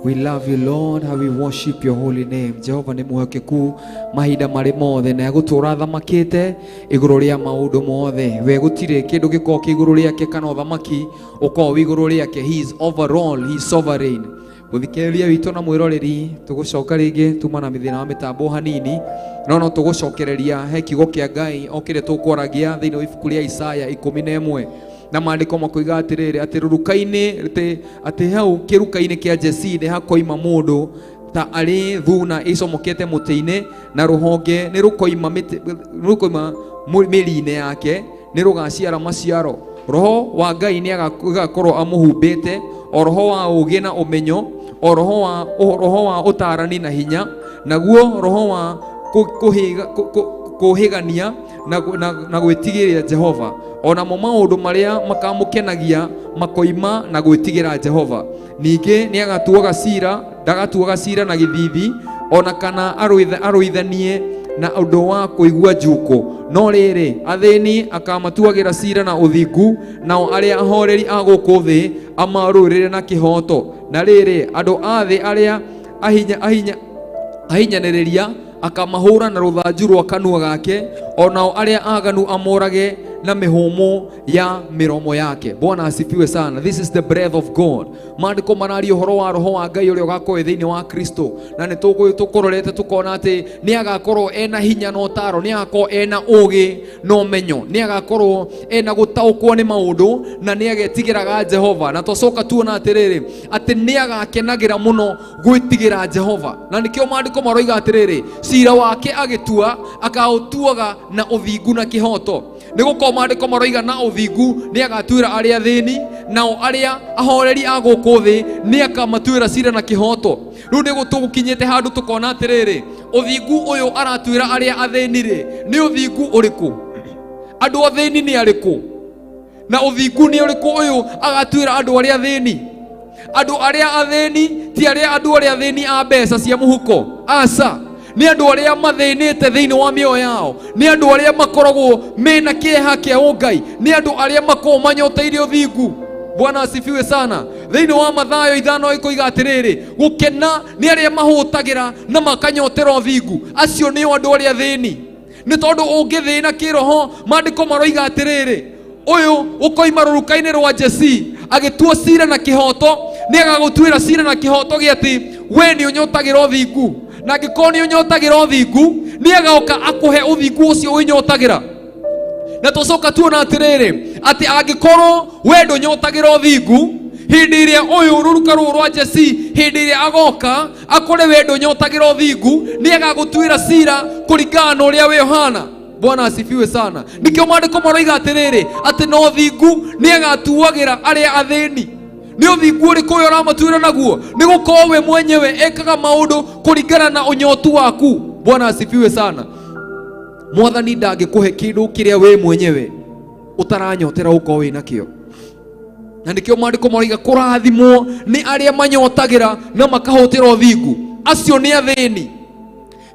We love you Lord, how we worship your holy name. Jehova nĩ mwĩhokeku mahinda marĩ mothe na egũtũũra athamakĩte igũrũ rĩa maũndũ mothe. We gũtirĩ kĩndũ gĩkoragwo kĩ igũrũ rĩake kana ũthamaki ũkoragwo wĩ igũrũ rĩake. He is overall, he is sovereign. Mũthikĩrĩria witũ na mwĩroreri, tũgũcoka rĩngĩ tuma na mĩthĩna wa mĩtambo hanini, no no tũgũcokereria he kiugo kĩa Ngai o kĩrĩa tũkwaragia thĩinĩ wa ibuku rĩa Isaya 11 na maandĩko makoiga atĩrĩrĩ, atĩ rũruka-inĩ atĩ, atĩ hau kĩruka-inĩ kĩa Jesii nĩ hakoima mũndũ ta arĩ thuna ĩcomokete mũtĩ-inĩ, na rũhonge nĩ rũkoima mĩtĩ- rũkoima mĩri-inĩ yake, nĩ rũgaciara maciaro. Roho wa Ngai nĩ agakorwo amũhumbĩte, o roho wa ũũgĩ na ũmenyo, o roho wa, o roho wa ũtaarani na hinya, naguo roho wa kũhĩgania na, na, na gwĩtigĩra Jehova. O namo maũndũ marĩa makamũkenagia makoima na gwĩtigĩra Jehova. Ningĩ nĩ agatuaga cira, ndagatuaga cira na gĩthithi, o na kana arũithanie na ũndũ wa kũigua njukũ. No rĩrĩ, athĩni akamatuagĩra cira na ũthingu, nao arĩa ahoreri a gũkũ thĩ amarũĩrĩre na kĩhooto. Na rĩrĩ, andũ a thĩ arĩa ahinyanĩrĩria akamahũra na rũthanju rwa kanua gake, o nao arĩa aganu amorage na mĩhũmũ ya mĩromo yake. Bwana asifiwe sana. This is the breath of God. Maandĩko mararia ũhoro wa roho wa Ngai ũrĩa ũgakorwo wĩ thĩinĩ wa Kristo, na nĩ tũkũrorete tũkona atĩ nĩ agakorwo ena hinya na ũtaaro, nĩ agakorwo ena ũũgĩ na ũmenyo, nĩ agakorwo ena gũtaũkwo nĩ maũndũ, na nĩ agetigĩraga Jehova. Na twacoka tuona atĩrĩrĩ, atĩ nĩ agakenagĩra mũno gwĩtigĩra Jehova, na nĩkĩo maandĩko maroiga atĩrĩrĩ, cira wake agĩtua akaũtuaga na ũthingu na kĩhooto. Nĩ gũkorwo maandĩko maroiga na ũthingu nĩ agatuĩra arĩa athĩni, nao arĩa ahoreri a gũkũ thĩ nĩ akamatuĩra cira na kĩhooto. Rĩu nĩ tũgũkinyĩte handũ tũkona atĩrĩrĩ, ũthingu ũyũ aratuĩra arĩa athĩni rĩ, nĩ ũthingu ũrĩkũ? Andũ athĩni nĩ arĩkũ? Na ũthingu nĩ ũrĩkũ ũyũ agatuĩra andũ arĩa athĩni? Andũ arĩa athĩni ti arĩa andũ arĩa athĩni a mbeca cia mũhuko, aca, nĩ andũ arĩa mathĩnĩte thĩinĩ wa mĩoyo yao, nĩ andũ arĩa makoragwo mena kĩeha kĩa ũngai, nĩ andũ arĩa makoragwo manyoteire ũthingu. Bwana asifiwe sana. Thĩinĩ wa Mathayo 5 ĩkoiga atĩrĩrĩ, gũkena nĩ arĩa mahũtagĩra na makanyotera ũthingu, acio nĩo andũ arĩa athĩni. Nĩ tondũ ũngĩthĩna kĩroho, maandĩko maroiga atĩrĩrĩ, ũyũ ũkoima rũruka-inĩ rwa Jesii agĩtua cira na kĩhooto, nĩ agagũtuĩra cira na kĩhooto gĩa atĩ we nĩ ũnyotagĩra ũthingu, na angĩkorwo nĩ ũnyotagĩra ũthingu, nĩ agoka akũhe ũthingu ũcio wĩnyotagĩra. Na tũcoka tuona atĩrĩrĩ, atĩ angĩkorwo we ndũnyotagĩra ũthingu, hĩndĩ ĩrĩa ũyũ rũruka rũrũ rwa Jesii, hĩndĩ ĩrĩa agoka akore we ndũnyotagĩra ũthingu, nĩ agagũtuĩra cira kũringana na ũrĩa we ũhana. Bwana asifiwe sana. Nĩkĩo maandĩko maroiga atĩrĩrĩ, atĩ na ũthingu nĩ agatuagĩra arĩa athĩni. Nĩ ũthingu ũrĩkũ ũyũ ũramatuĩra naguo? Nĩ gũkorwo we mwenyewe ekaga maũndũ kũringana na ũnyotu waku. Bwana asifiwe sana. Mwathani ndangĩkũhe kĩndũ kĩrĩa we mwenyewe ũtaranyotera ũkorwo wĩ nakĩo. Na nĩkĩo maandĩko maroiga kũrathimwo nĩ arĩa manyotagĩra na makahũtĩra ũthingu, acio nĩ athĩni.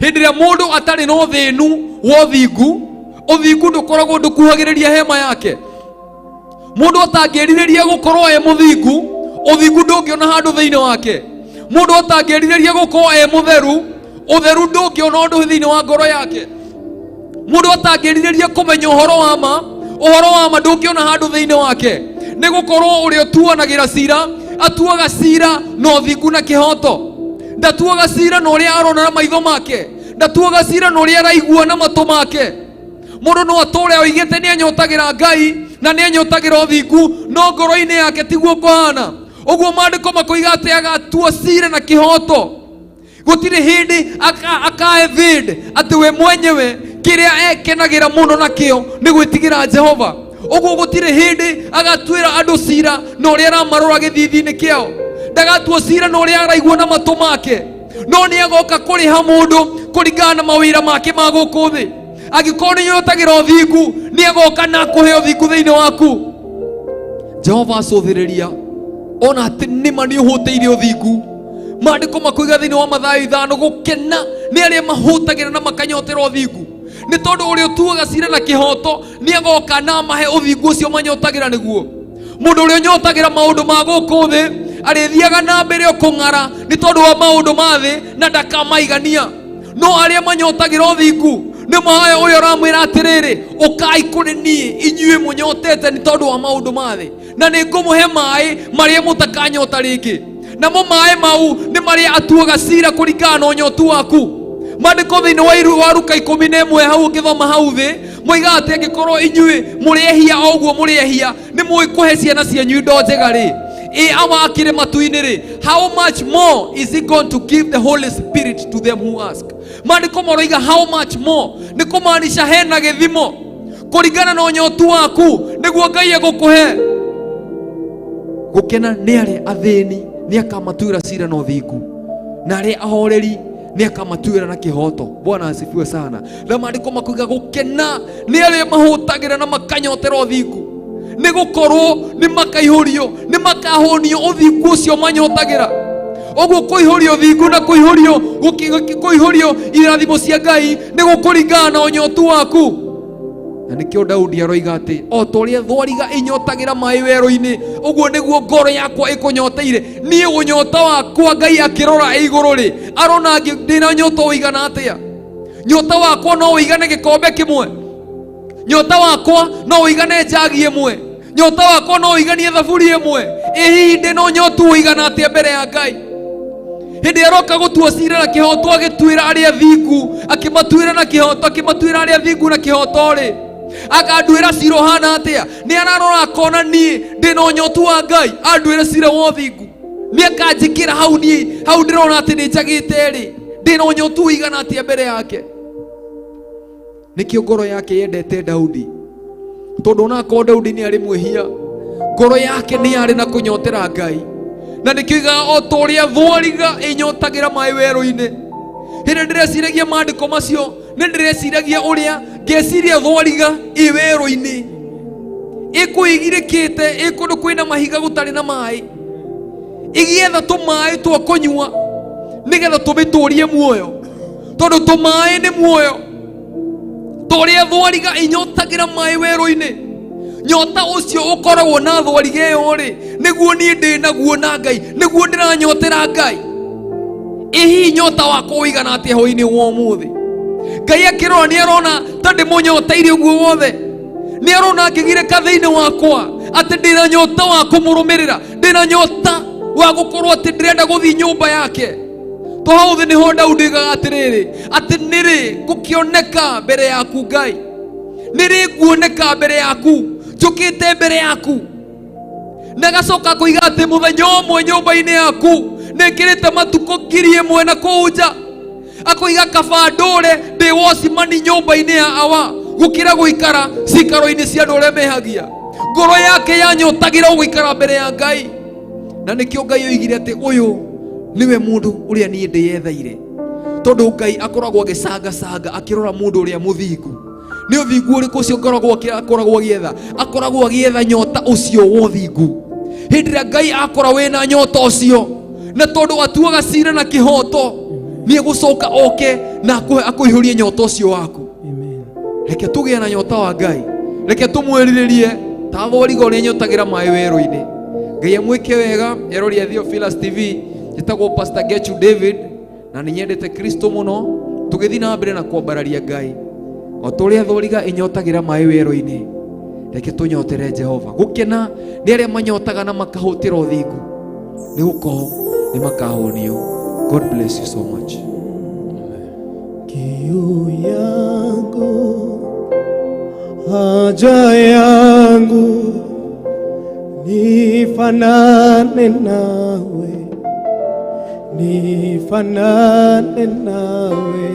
Hĩndĩ ĩrĩa mũndũ atarĩ na ũthĩnu wa ũthingu, ũthingu ndũkoragwo ndũkuhagĩrĩria hema yake. Mũndũ atangĩrirĩria gũkorwo e mũthingu, ũthingu ndũngĩona handũ thĩinĩ wake. Mũndũ atangĩrirĩria gũkorwo e mũtheru, ũtheru ndũngĩona ũndũ thĩinĩ wa ngoro yake. Mũndũ atangĩrirĩria kũmenya ũhoro wa ma, ũhoro wa ma ndũngĩona handũ thĩinĩ wake. Nĩ gũkorwo ũrĩa ũtuanagĩra cira, atuaga cira na ũthingu na kĩhooto. Ndatuaga cira na ũrĩa arona na maitho make, ndatuaga cira na ũrĩa araigua na matũ make. Mũndũ no atũre oigĩte nĩ anyotagĩra Ngai na nĩ anyotagĩra ũthingu, no ngoro-inĩ yake tiguo kũhana. Ũguo maandĩko makoiga atĩ agatua cira na kĩhooto. Gũtirĩ hĩndĩ aka evade atĩ we mwenyewe kĩrĩa ekenagĩra mũno nakĩo nĩ gwĩtigĩra Jehova. Ũguo gũtirĩ hĩndĩ agatuĩra andũ cira na ũrĩa aramarora gĩthithi-inĩ kĩao. Ndagatua cira na ũrĩa araigua na matũ make, no nĩ agoka kũrĩha mũndũ kũringana na mawĩra make ma gũkũ thĩ. Angĩkorwo nĩ ũnyotagĩra ũthingu, nĩ agoka na akũhe ũthingu thĩinĩ waku. Jehova acũthĩrĩria ona atĩ nĩma nĩ ũhũtĩire ũthingu. Maandĩko makoiga thĩinĩ wa Mathayo 5, gũkena nĩ arĩa mahũtagĩra na makanyotera ũthingu, nĩ tondũ ũrĩa ũtuaga cira na kĩhooto nĩ agoka na amahe ũthingu ũcio manyotagĩra nĩguo. Mũndũ ũrĩa ũnyotagĩra maũndũ ma gũkũ thĩ Arĩthiaga na mbere o kũng'ara nĩ tondũ wa maũndũ ma thĩ na ndakamaigania. No arĩa manyotagĩra ũthingu nĩ mahoya ũrĩa ũramwĩra atĩrĩrĩ, ũkai kũrĩ niĩ inyuĩ mũnyotete nĩ tondũ wa maũndũ ma thĩ, na nĩ ngũmũhe maĩ marĩa mũtakanyota rĩngĩ. Namo maĩ mau nĩ marĩa atuaga cira kũringana na ũnyotu waku. Maandĩko thĩinĩ wa Luka 11 hau ũngĩthoma hau thĩ moigaga atĩ angĩkorwo inyuĩ mũrĩ ehia o ũguo mũrĩ ehia nĩ mũĩ kũhe ciana cianyu indo njega rĩ, ĩ awa akĩrĩ matu-inĩ rĩ, how much more is he going to give the Holy Spirit to them who ask? Maandĩko maroiga how much more nĩ kũmaanisha hena gĩthimo kũringana na ũnyotu waku nĩguo Ngai egũkũhe. Gũkena nĩ arĩa athĩni nĩ akamatuĩra cira na ũthingu, na arĩa ahoreri nĩ akamatuĩra na kĩhoto. Bwana asifiwe sana. Na maandĩko makuiga gũkena nĩ arĩa mahũtagĩra na makanyotera ũthingu, nĩ gũkorwo nĩ makaihũrio, nĩ makahũnio ũthingu ũcio manyotagĩra. Ũguo kũihũrio ũthingu na kũihũrio irathimo cia Ngai nĩ gũkũringana na ũnyotu waku. Na nĩkĩo Daudi aroiga atĩ o ta ũrĩa thwariga ĩnyotagĩra maĩ werũ-inĩ, ũguo nĩguo ngoro yakwa ĩkũnyoteire. Niĩ ũnyota wakwa Ngai akĩrora ĩ igũrũ rĩ, arona ndĩna nyota ũigana atĩa? Nyota wakwa no ũigane gĩkombe kĩmwe, nyota wakwa no ũigane njagi ĩmwe, nyota wakwa no ũiganie thaburi ĩmwe. Ĩ hihi ndĩna ũnyotu ũigana atĩa mbere ya Ngai? Hĩndĩ aroka gũtua cira na kĩhoto, agĩtuĩra arĩa athingu, akĩmatuĩra na kĩhoto, akĩmatuĩra arĩa athingu na kĩhoto rĩ, akanduĩra cira ũhana atĩa? Nĩ ararora akona niĩ ndĩna ũnyotu wa Ngai, anduĩre cira wa ũthingu. Nĩ akanjĩkĩra hau niĩ, hau ndĩrona atĩ nĩ njagĩte rĩ, ndĩna ũnyotu ũigana atĩa mbere yake? Nĩkĩo ngoro yake yendete Daudi, tondũ onakorwo Daudi nĩ arĩ mwĩhia, ngoro yake nĩ yarĩ na kũnyotera Ngai. Na nĩkĩo igaga o ta ũrĩa thwariga ĩnyotagĩra maĩ werũ-inĩ. Hĩndĩ ndĩreciragia maandĩko macio, nĩ ndĩreciragia ũrĩa ngeciria thwariga ĩ werũ-inĩ, ĩkũigirĩkĩte, ĩ kũndũ kwĩna mahiga gũtarĩ na maĩ, ĩgĩetha tũmaĩ twa kũnyua nĩgetha tũmĩtũrie muoyo, tondũ tũmaĩ nĩ muoyo. Ta ũrĩa thwariga ĩnyotagĩra maĩ werũ-inĩ, nyota ũcio ũkoragwo na thwariga ĩyo rĩ, nĩguo niĩ ndĩ naguo na Ngai, nĩguo ndĩranyotera Ngai. Ĩ hihi nyota wakwa ũigana atĩa hwaĩ-inĩ wa ũmũthĩ? Ngai akĩrora nĩ arona ta ndĩmũnyoteire ũguo wothe, nĩ arona ngĩgirĩka thĩinĩ wakwa atĩ ndĩna nyota wa kũmũrũmĩrĩra, ndĩna nyota wa gũkorwo atĩ ndĩrenda gũthiĩ nyũmba yake. To hau thĩ nĩho Daudi oigaga atĩrĩrĩ, atĩ nĩrĩ ngũkĩoneka mbere yaku Ngai, nĩrĩ nguoneka mbere yaku, njũkĩte mbere yaku. Na gacoka koiga atĩ mũthenya ũmwe nyũmba-inĩ yaku nĩngĩrĩte matukũ 1000 na kũu nja. Akoiga kaba ndũre ndĩ wocimani nyũmba-inĩ ya awa gũkĩra gũikara cikaro-inĩ cia andũ arĩa mehagia. Ngoro yake yanyotagĩra gũikara mbere ya Ngai. Na nĩkĩo Ngai oigire atĩ ũyũ nĩwe mũndũ ũrĩa niĩ ndĩyetheire, tondũ Ngai akoragwo agĩcangacanga akĩrora mũndũ ũrĩa mũthingu. Nĩ ũthingu ũrĩkũ ũcio akoragwo agĩetha? Akoragwo agĩetha nyota ũcio wa ũthingu. Hĩndĩ ĩrĩa Ngai akora wĩna nyota ũcio, na tondũ atuaga cira na kĩhoto, nĩ egũcoka oke na akũihũrie nyota ũcio waku. Amen. Reke tũgĩe na nyota wa Ngai, reke tũmwĩrirĩrie ta thwariga ũrĩa nyotagĩra maĩ werũ-inĩ. Ngai amwĩke wega. Erori a Theophilus TV, njĩtagwo Pastor Gechu David, na nĩ nyendete Kristo mũno. Tũgĩthiĩ na mbere na kwambararia Ngai o ta ũrĩa thwariga ĩnyotagĩra maĩ werũ-inĩ, reke tũnyotere Jehova. Gũkena nĩ arĩa manyotaga na makahũtĩra ũthingu, nĩ gũkorwo nĩ makahũnio. God bless you so much. Kiu yangu, haja yangu, nifanane nawe, nifanane nawe.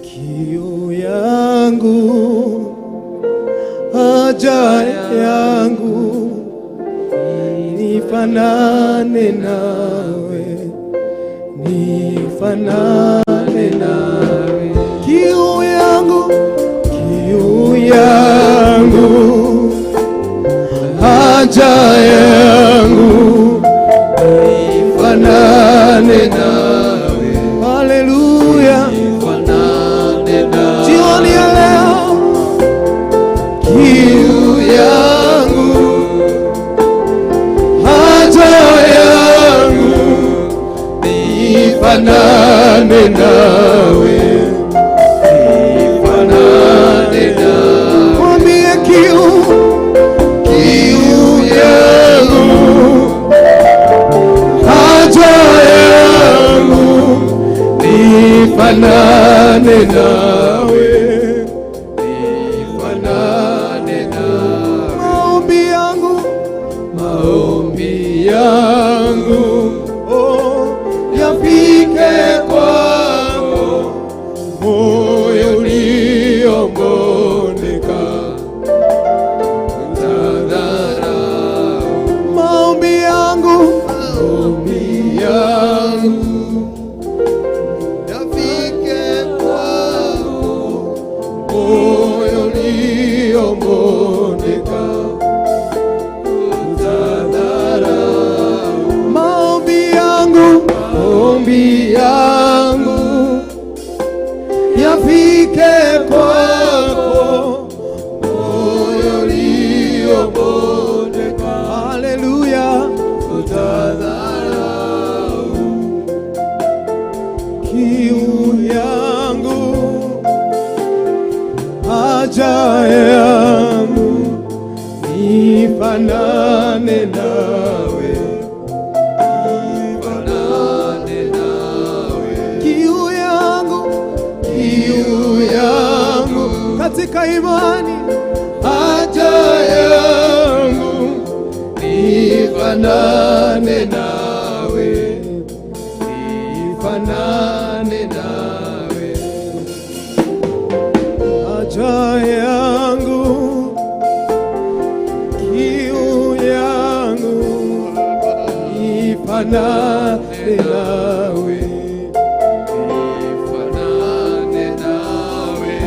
Kiu yangu, haja yangu, nifanane nawe, nifanane nawe. Kiu yangu, kiu yangu, haja yangu, nifanane nawe. Haleluya. Jioni ya leo, kiu yangu, haja Nifanane nawe, nifanane nawe. Maombi yangu, maombi yangu, oh, yafike kwako, moyo uliobondeka utadharau. Maombi yangu, maombi yangu yafike kwako, moyo uliobondeka utadharau. Maombi yangu, maombi yangu yafike kwako, moyo uliobondeka, haleluya, utadharau. Kiu yangu, haja yangu, nifanane nawe, nifanane nawe. Kiu yangu, kiu yangu katika imani, haja yangu, nifanane nawe, nifanane nawe. Haja yangu, kiu yangu, nifanane nawe, Nifanane nawe.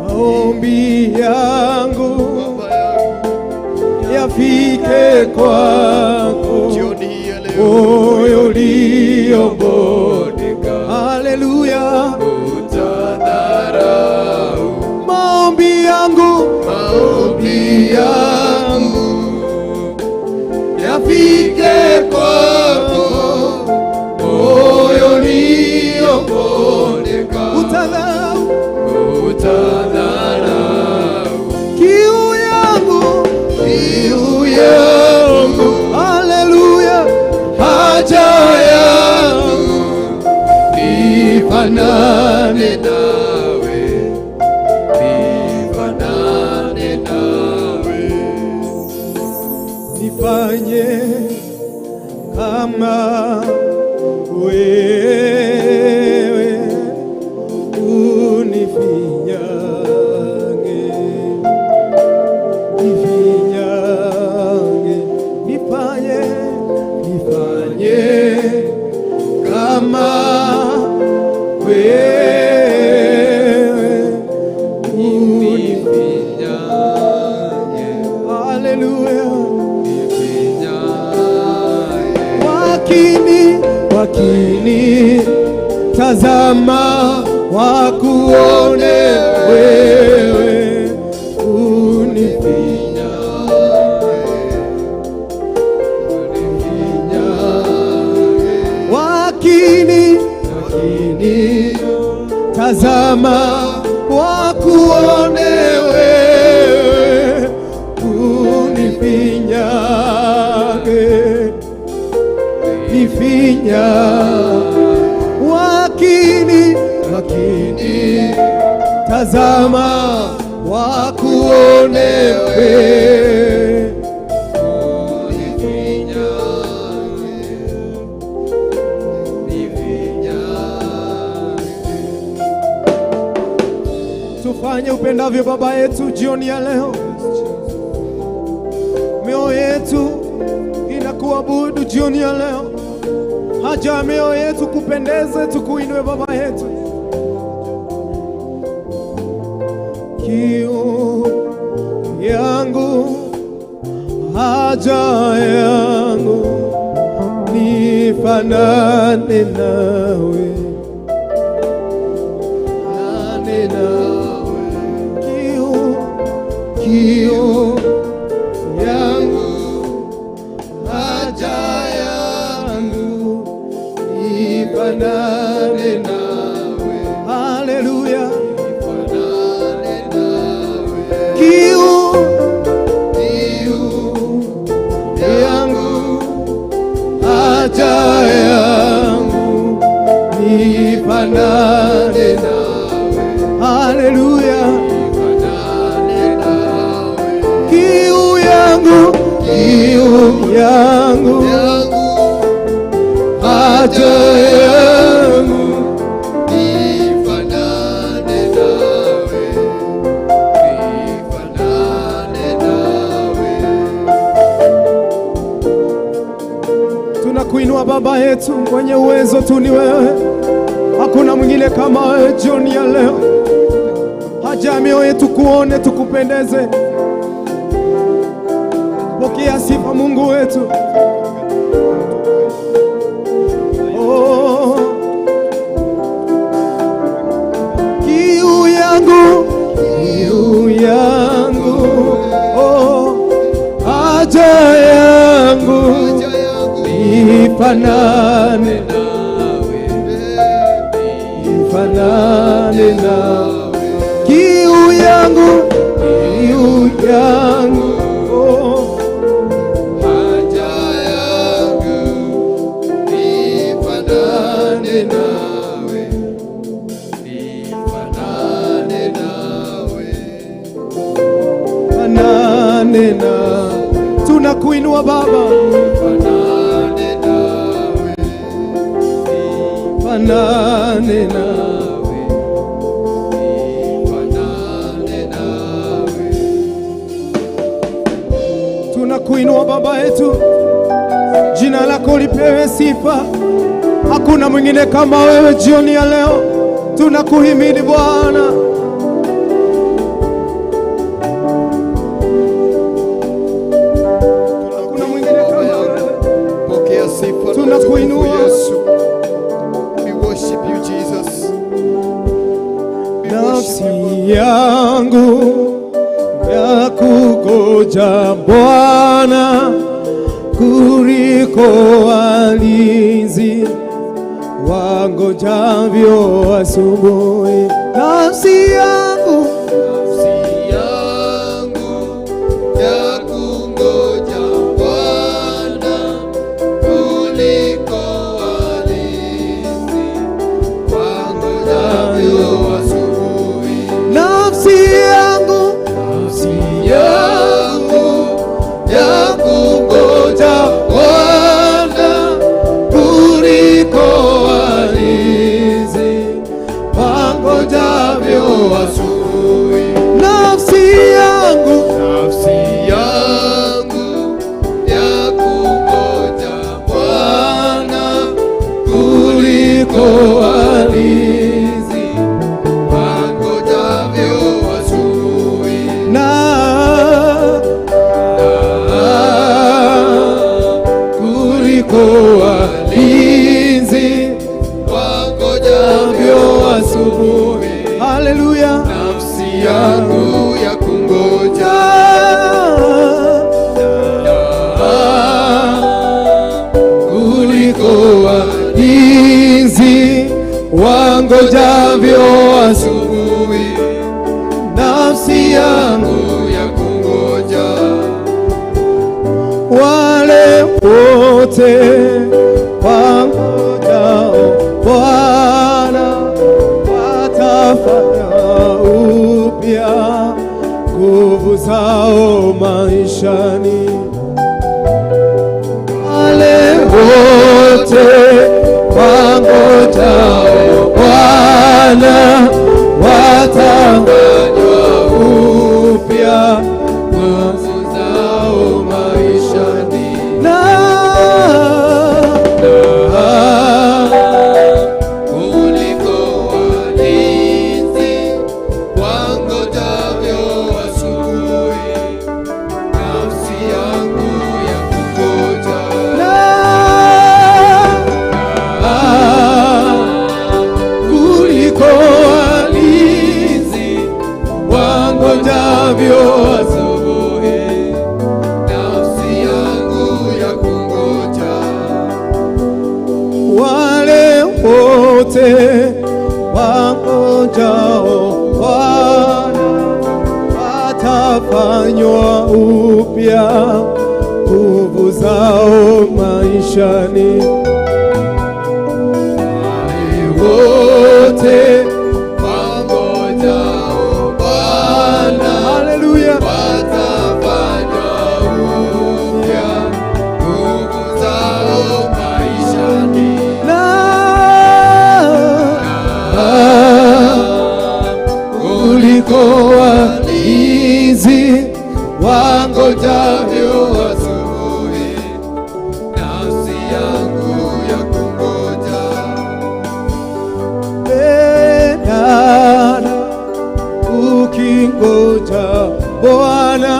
Maombi yangu Baba yangu, yafike kwako, jioni hii ya leo moyo uliobondeka, haleluya, utadharau. Maombi yangu, Maombi yangu yafike kwako, moyo uliobondeka utadharau, utadharau. Kiu yangu, Kiu yangu, haleluya, haja yangu, nifanane nawe, nifanane nawe. Nifanye kama wewe, unifinyange, nifinyange, nifanye, nifanye kama wewe, Nifinyange, haleluya. nifinyange. Wakini, wakini tazama wakuone wewe, unifinya, wakini, wakini tazama wakuone wewe, unifinyage, nifinya, wakini, wakini tazama wakuone wewe, Nifinyange, nifinyange. Tufanye upendavyo Baba yetu jioni ya leo. Mioyo yetu inakuabudu jioni ya leo. Haja ya mioyo yetu kupendeze, tukuinue Baba yetu. Kiu yangu, haja yangu, nifanane nawe, nane nawe. Kiu, kiu yangu, haja yangu, nifanane nawe. Haleluya. Nifanane nawe. Kiu, Kiu yangu, haja yangu, Nifanane nawe. Haleluya. Nifanane nawe. Kiu yangu, kiu yangu, Yangu haja yangu nifanane nawe. Nifanane nawe. Tunakuinua Baba yetu, mwenye uwezo tu ni wewe, hakuna mwingine kama wewe. Jioni ya leo, haja ya mioyo yetu kuone, tukupendeze. Pokea sifa Mungu wetu. Oh. Kiu yangu, kiu yangu, oh, haja yangu Haja yangu nifanane, nawe. Nifanane nawe. Kiu yangu, kiu yangu, oh, Haja yangu nifanane nawe. Nifanane nawe. Fanane nawe. Tunakuinua Baba, Nifanane nawe. Fanane nawe. Nifanane nawe. Tunakuinua Baba yetu, jina lako lipewe sifa. Hakuna mwingine kama wewe jioni ya leo. Tunakuhimidi Bwana. Hakuna mwingine kama wewe. Pokea sifa na Tunakuinua. utukufu, Yesu. We worship you, Jesus. We Nafsi worship you. yangu ya kungoja Bwana kuliko walinzi wangojavyo asubuhi. Nafsi yangu, Nafsi yangu ya kungoja Bwana kuliko walinzi wangojavyo asubuhi. Nafsi yangu, Nafsi yangu ya kungoja Bwana kuliko walinzi wangojavyo asubuhi. Nafsi yangu, Nafsi yangu ya kungoja Bwana kuliko walinzi wangojavyo asubuhi. Na Kuliko walinzi wangojavyo asubuhi. Haleluya. Nafsi yangu ya kungoja kuliko walinzi wangojavyo asubuhi. Nafsi yangu, ya kungoja wale wote wangojao Bwana watafanya upya nguvu zao maishani. Wale wote wangojao Bwana watafanywa upya nguvu zao maishani. Na Kuliko walinzi wangojavyo asubuhi, nafsi yangu ya kungoja na kuliko walinzi wangojavyo asubuhi, nafsi yangu ya kungoja wale wote wangojao Bwana watafanywa upya nguvu zao maishani. Wale wote Wote Wangojao Bwana haleluya, watafanywa upya nguvu zao maishani. Na Kuliko walinzi wangojavyo asubuhi, nafsi yangu ya kungoja. Dada, ukingoja Bwana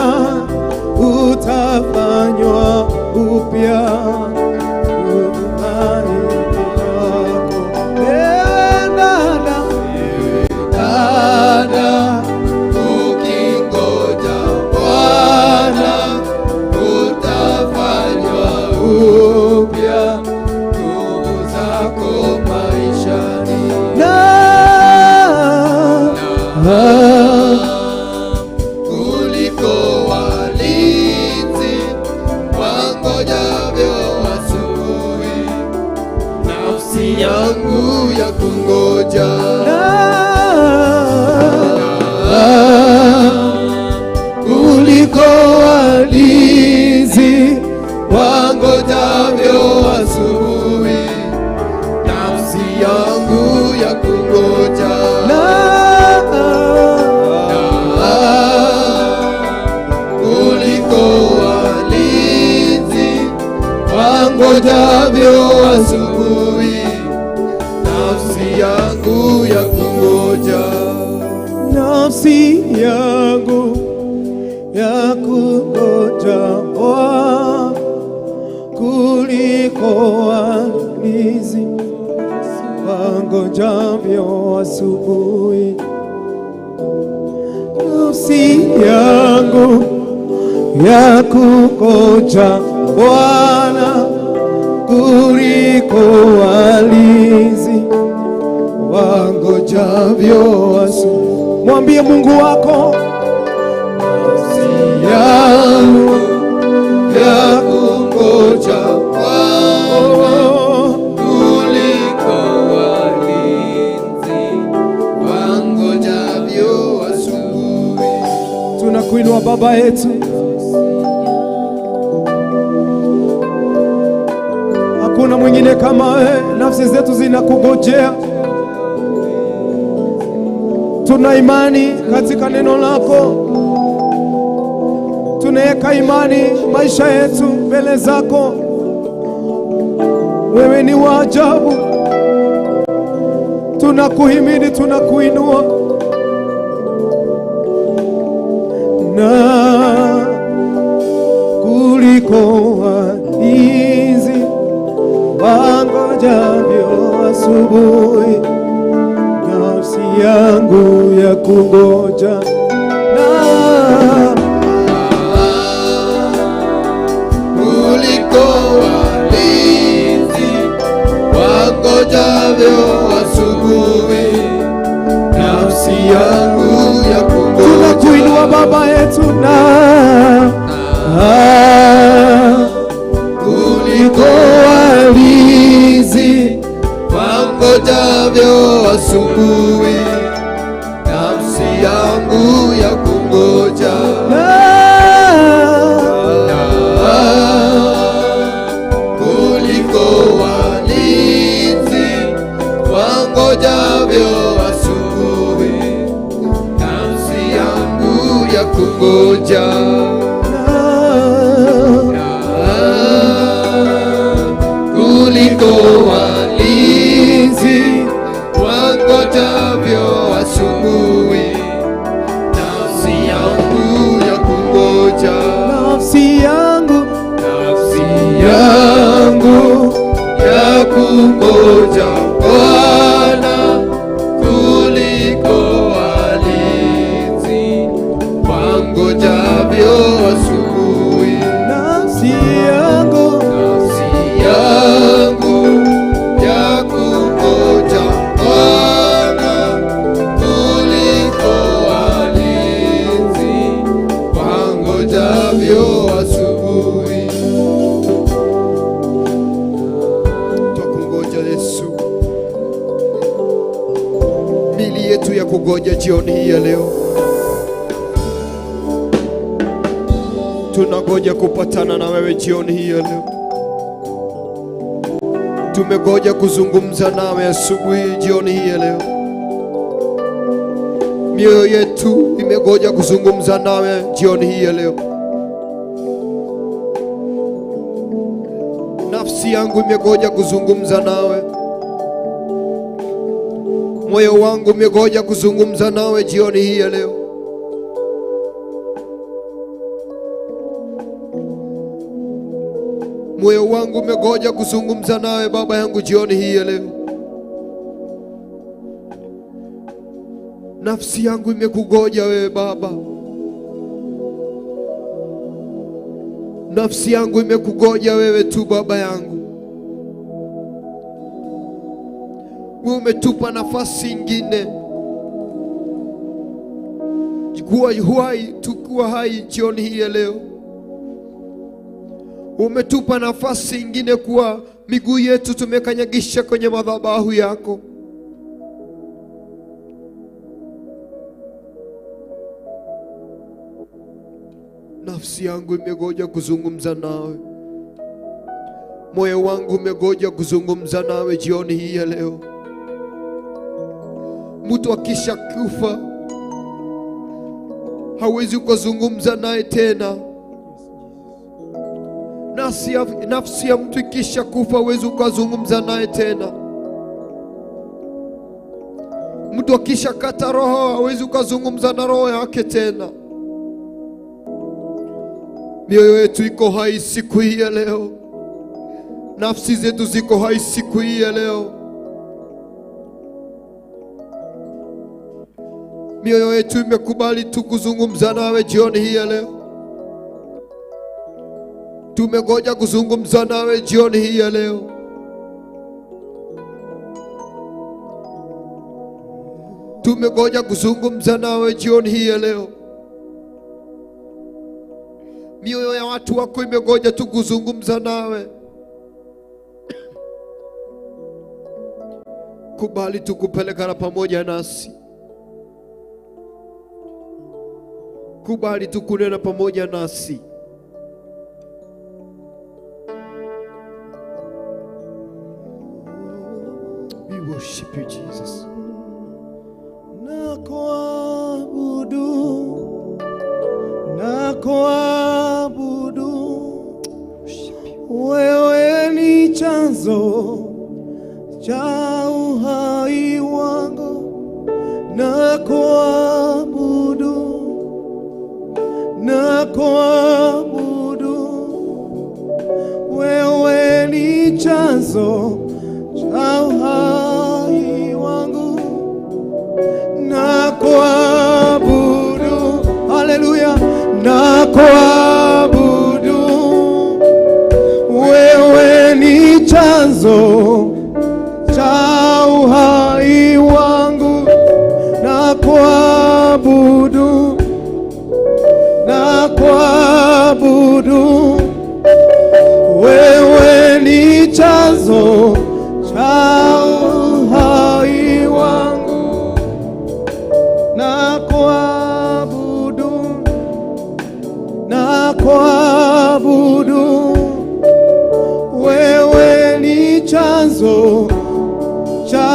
utafanywa upya uhai wako. Ewe dada, Dada, ukingoja Bwana utafanywa upya nguvu zako maishani. Na Kuliko walinzi wangojavyo asubuhi, nafsi yangu ya kungoja. Na Kuliko walinzi wangojavyo asubuhi, nafsi yangu ya kungoja. Na Kuliko walinzi wangojavyo asubuhi, nafsi yangu ya kungoja. Nafsi yangu ya kungoja Bwana kuliko walinzi wangojavyo asubuhi. Nafsi yangu ya kungoja Bwana kuliko walinzi wangojavyo asubuhi. Mwambie Mungu wako, Nafsi yangu ya kungoja Bwana kuliko walinzi wangojavyo asubuhi. Tunakuinua Baba yetu, hakuna mwingine kama wewe. Nafsi zetu zinakungojea, tuna imani katika neno lako, tunaweka imani maisha yetu mbele zako. Wewe ni wa ajabu, tunakuhimidi, tunakuinua na kuliko walinzi wangojavyo asubuhi, nafsi yangu ya kungoja na Kuliko walinzi wangojavyo asubuhi, nafsi yangu ya kungoja. Tunakuinua Baba yetu na Kuliko walinzi wangojavyo asubuhi, nafsi yangu ya kungoja. Na Kuliko walinzi wangojavyo asubuhi, nafsi yangu ya kungoja. Na Kuliko walinzi wangojavyo asubuhi, nafsi yangu ya kungoja. Nafsi yangu, Nafsi yangu ya kungoja Bwana kuliko walinzi wangojavyo. Mioyo yetu ya kugoja jioni hii ya leo. Tunangoja kupatana na wewe jioni hii ya leo. Tumengoja kuzungumza nawe asubuhi jioni hii ya leo. Mioyo yetu imengoja kuzungumza nawe jioni hii ya leo. Nafsi yangu imengoja kuzungumza nawe. Moyo wangu umengoja kuzungumza nawe jioni hii ya leo. Moyo wangu umengoja kuzungumza nawe, Baba yangu, jioni hii ya leo. Nafsi yangu imekugoja wewe, Baba. Nafsi yangu imekugoja wewe tu, Baba yangu. Wewe umetupa nafasi ingine kuwa hai, tukuwa hai jioni hii ya leo. Umetupa nafasi ingine kuwa miguu yetu tumekanyagisha kwenye madhabahu yako. Nafsi yangu imengoja kuzungumza nawe. Moyo wangu umengoja kuzungumza nawe jioni hii ya leo. Mtu akisha kufa hawezi kuzungumza naye tena. Nafsi ya mtu ikisha kufa hawezi ukazungumza naye tena. Mtu akisha kata roho hawezi ukazungumza na roho yake tena. Mioyo yetu iko hai siku hii ya leo. Nafsi zetu ziko hai siku hii ya leo. Mioyo yetu imekubali tu kuzungumza nawe jioni hii ya leo. Tumengoja kuzungumza nawe jioni hii ya leo. Tumengoja kuzungumza nawe jioni hii ya leo. Mioyo ya watu wako imengoja tu kuzungumza nawe. Kubali tu kupelekana pamoja nasi. Kubali tu kunena pamoja nasi. We worship you, Jesus. Nakuabudu, nakuabudu, wewe ni chanzo cha uhai wangu. Nakuabudu, nakuabudu, wewe ni chanzo cha uhai wangu. Nakuabudu, haleluya, nakuabudu, wewe ni chanzo cha uhai wangu. Nakuabudu, nakuabudu, wewe ni chanzo cha uhai wangu. Nakuabudu, nakuabudu, wewe ni chanzo cha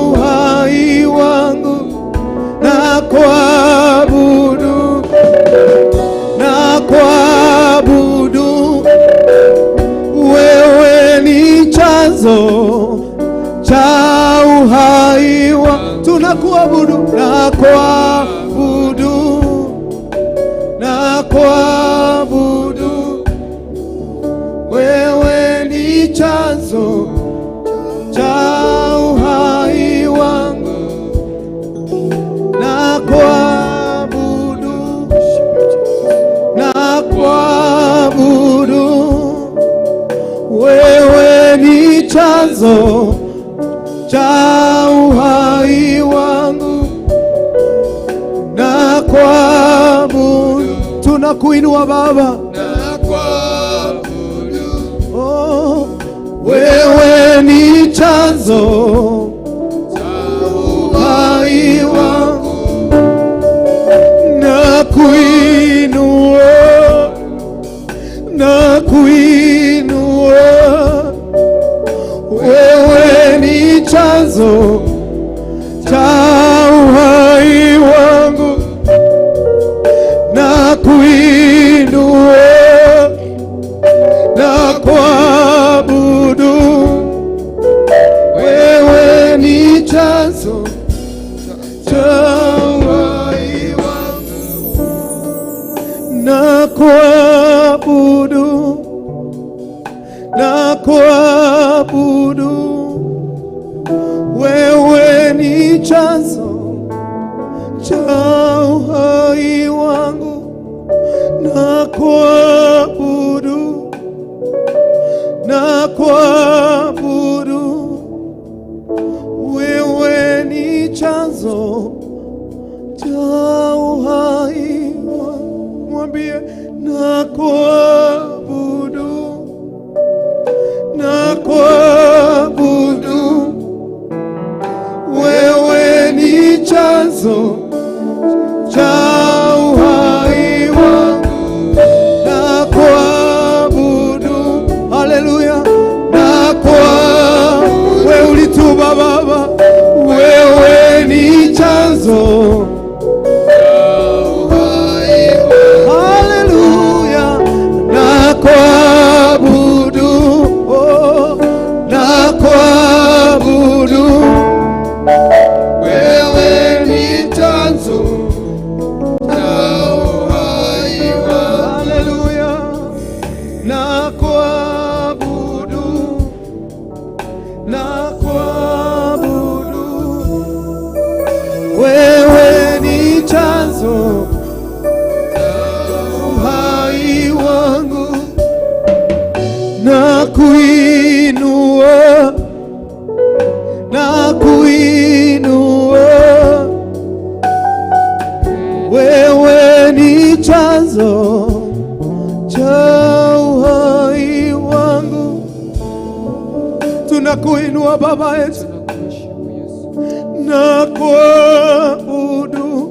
uhai wangu. Nakuabudu, nakuabudu, wewe ni chanzo cha uhai wa tunakuabudu, nakuabudu, nakuabudu, wewe ni chanzo cha uhai wangu. Nakuabudu, nakuabudu, wewe ni chanzo cha uhai wangu. Nakuabudu, tunakuinua, Baba. Nakuabudu. Oh, wewe ni chanzo cha uhai. cha uhai wangu, na kuabudu, na kuabudu. Wewe ni chanzo cha uhai wangu, na kuabudu, na kuabudu. Wewe ni chanzo cha uhai wangu. Mwambie na kuabudu, na kuabudu. Wewe ni chanzo cha uhai wangu, na kuabudu. Haleluya, na kuabudu. Wewe ulituumba Baba, wewe ni chanzo. Haleluya, na kuabudu, oh, na kuabudu. Wewe ni chanzo cha uhai wangu. Haleluya, na kuabudu, na kuabudu. Wewe ni chanzo cha uhai wangu, na kuinua, na kuinua. Wewe ni chanzo cha uhai wangu, tunakuinua Baba yetu, na kuabudu,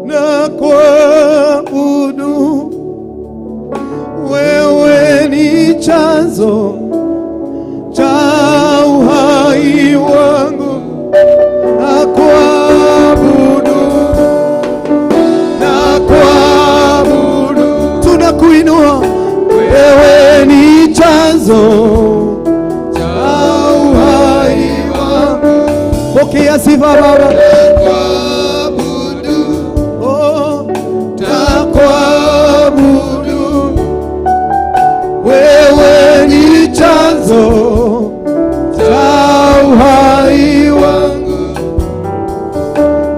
na kuabudu. Wewe ni chanzo cha uhai wangu, na kuabudu, na kuabudu. Tunakuinua, wewe ni chanzo cha uhai wangu. Pokea sifa Baba. Kuabudu, Oh, nakuabudu. Wewe ni chanzo cha uhai wangu,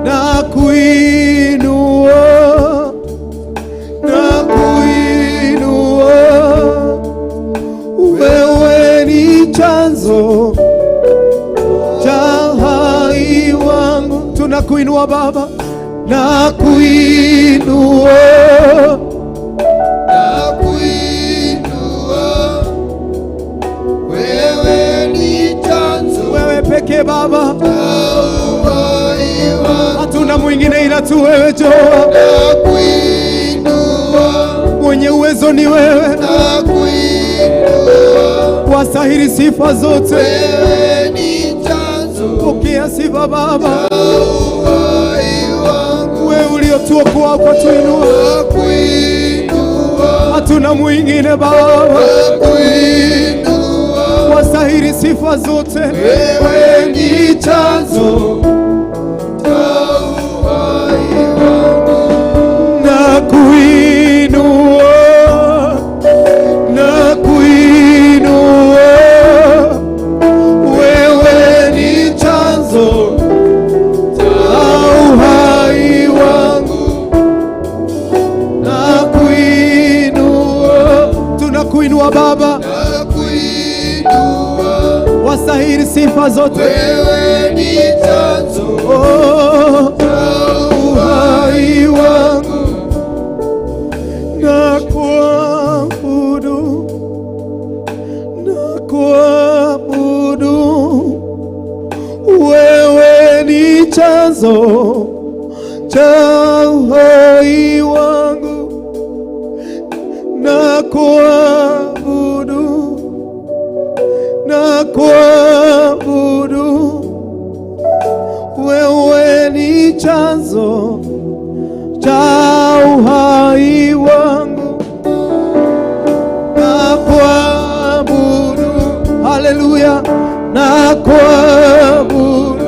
na kuinua, na kuinua. Wewe ni chanzo cha uhai wangu, tunakuinua Baba, na kuinua, na kuinua. Wewe ni chanzo Wewe pekee Baba, cha uhai wangu. Hatuna mwingine ila tu wewe Jehova, Na kuinua, mwenye uwezo ni wewe, na kuinua. Wastahili sifa zote. Wewe ni chanzo Pokea sifa Baba, cha uhai wangu. Wewe uliotuokoa ukatuinua, Na kuinua, hatuna mwingine Baba, na kuinua. Wastahili sifa zote. Wewe ni chanzo cha uhai wangu. Na kuinua, na kuinua. Wewe ni chanzo cha uhai wangu, na kuinua. Tunakuinua Baba, Na kuinua. Wastahili sifa zote. Wewe ni chanzo Oh, cha uhai wangu, na kuabudu, na kuabudu. Wewe ni chanzo cha uhai wangu, na kuabudu, na kuabudu. Wewe ni chanzo cha uhai wangu, na kuabudu. Haleluya, na kuabudu.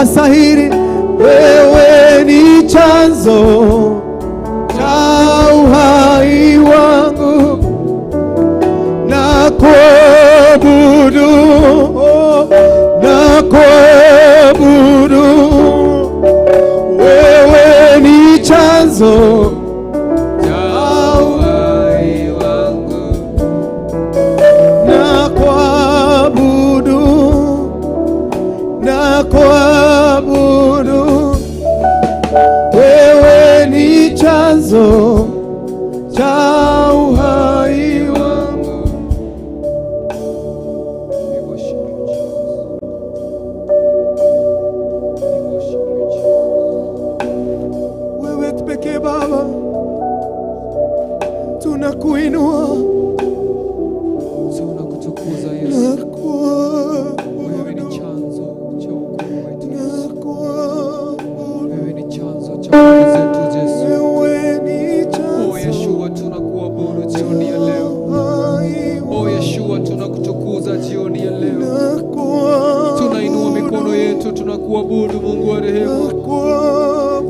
Wastahili, wewe ni chanzo cha uhai wangu, na kuabudu, oh, na kuabudu. Wewe ni chanzo Cha uhai wangu. Na kuabudu, na kuabudu. Wewe ni chanzo cha uhai wangu. We worship you, Jesus. We worship you, Jesus. Wewe pekee Baba, tunakuinua. Tunakutukuza Yesu. Wewe ni chanzo cha wokovu wetu Yesu. Wewe ni chanzo cha nguvu zetu Yesu. Wewe ni Oh chanzo Yeshua, tunakuabudu jioni ya leo. Oh Yeshua, tunakutukuza jioni ya leo. Tunainua mikono yetu, tunakuabudu Mungu wa rehema.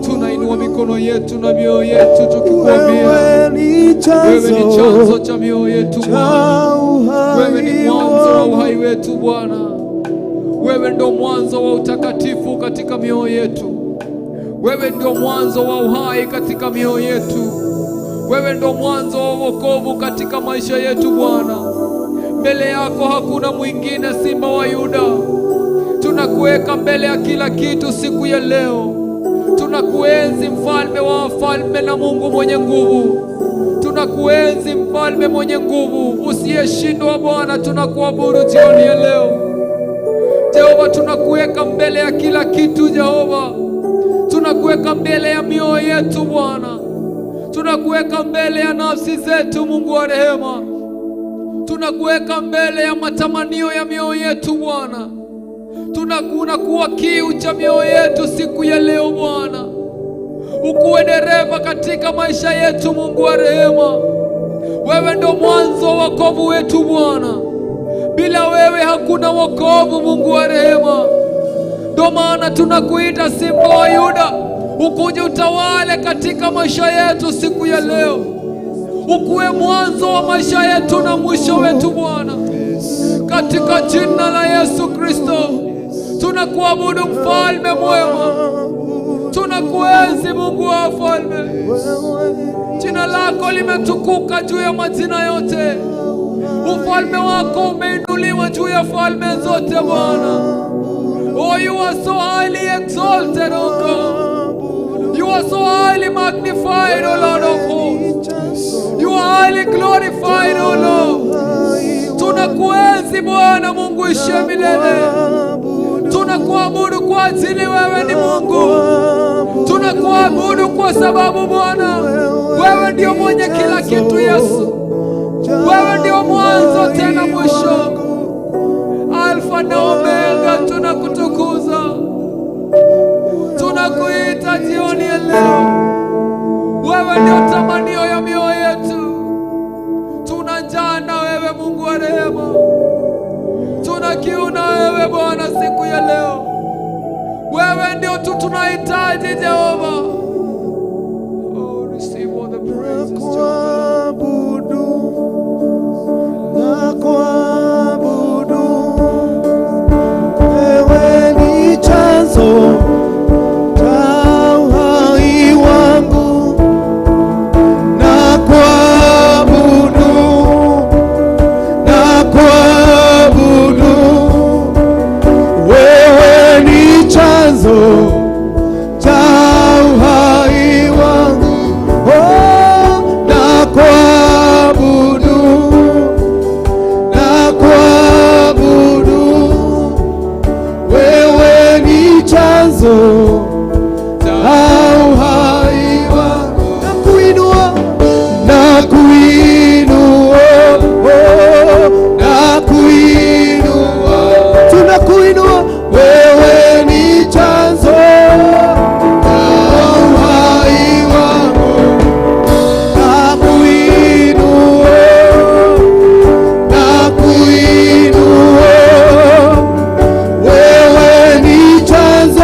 Tunainua mikono yetu na mioyo yetu tukikuambia Wewe ni wewe ni chanzo chanzo cha mioyo yetu cha Bwana. Wewe ni uhai mwanzo wa wangu. uhai wetu Bwana. Wewe ndio mwanzo wa utakatifu katika mioyo yetu. Wewe ndio mwanzo wa uhai katika mioyo yetu. Wewe ndio mwanzo wa wokovu katika maisha yetu Bwana. Mbele yako hakuna mwingine, Simba wa Yuda. Tunakuweka mbele ya kila kitu siku ya leo. Tunakuenzi mfalme wa wafalme na Mungu mwenye nguvu. Tunakuenzi mfalme mwenye nguvu usiyeshindwa Bwana, tunakuabudu jioni ya leo. Jehova, tunakuweka mbele ya kila kitu Jehova. Tunakuweka mbele ya mioyo yetu Bwana. Tunakuweka mbele ya nafsi zetu Mungu wa rehema. Tunakuweka mbele ya matamanio ya mioyo yetu Bwana. Tunakuwa kiu cha mioyo yetu siku ya leo Bwana. Ukuwe dereva katika maisha yetu Mungu wa rehema. Wewe ndo mwanzo wa wokovu wetu Bwana. Bila wewe hakuna wokovu Mungu wa rehema. Ndo maana tunakuita Simba wa Yuda, ukuje utawale katika maisha yetu siku ya leo. Ukuwe mwanzo wa maisha yetu na mwisho wetu Bwana, katika jina la Yesu Kristo tunakuabudu mfalme mwema, tunakuenzi Mungu wa wafalme. Jina lako limetukuka juu ya majina yote, ufalme wako umeinuliwa juu ya falme zote Bwana. Oh, you are so highly exalted, oh God. You are so highly magnified, oh Lord of hosts. You are highly glorified, oh Lord. Tunakuenzi Bwana Mungu ishiye milele. Tunakuabudu kwa ajili wewe ni Mungu. Tunakuabudu kwa sababu Bwana wewe ndio mwenye kila kitu Yesu. Wewe ndio mwanzo tena mwisho, Alfa na Omega. Tunakutukuza, tunakuita jioni ya leo. Wewe ndio tamanio ya mioyo yetu. Tuna njaa na wewe Mungu wa rehema, tuna kiu na wewe Bwana siku ya leo. Wewe ndio tu tunahitaji Jehova. Oh, receive all the praises, Jehovah. Nakuabudu, nakuabudu. Wewe ni chanzo cha uhai wangu. Nakuabudu, nakuabudu. Wewe ni chanzo cha uhai wangu. Oh, nakuabudu, nakuabudu. Wewe ni chanzo cha uhai wangu. Nakuinua, nakuinua, oh, nakuinua, tunakuinua. Wewe ni chanzo cha uhai wangu. Nakuinua, nakuinua. Wewe ni chanzo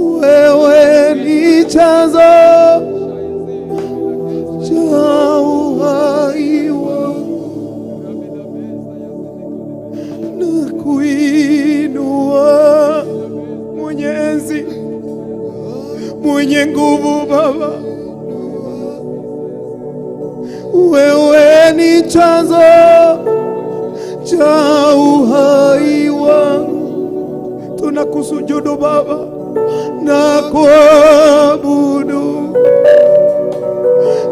Wewe ni chanzo cha uhai wangu, na kuinua mwenye enzi, mwenye nguvu Baba. Wewe ni chanzo cha uhai wangu, tunakusujudu Baba na kuabudu,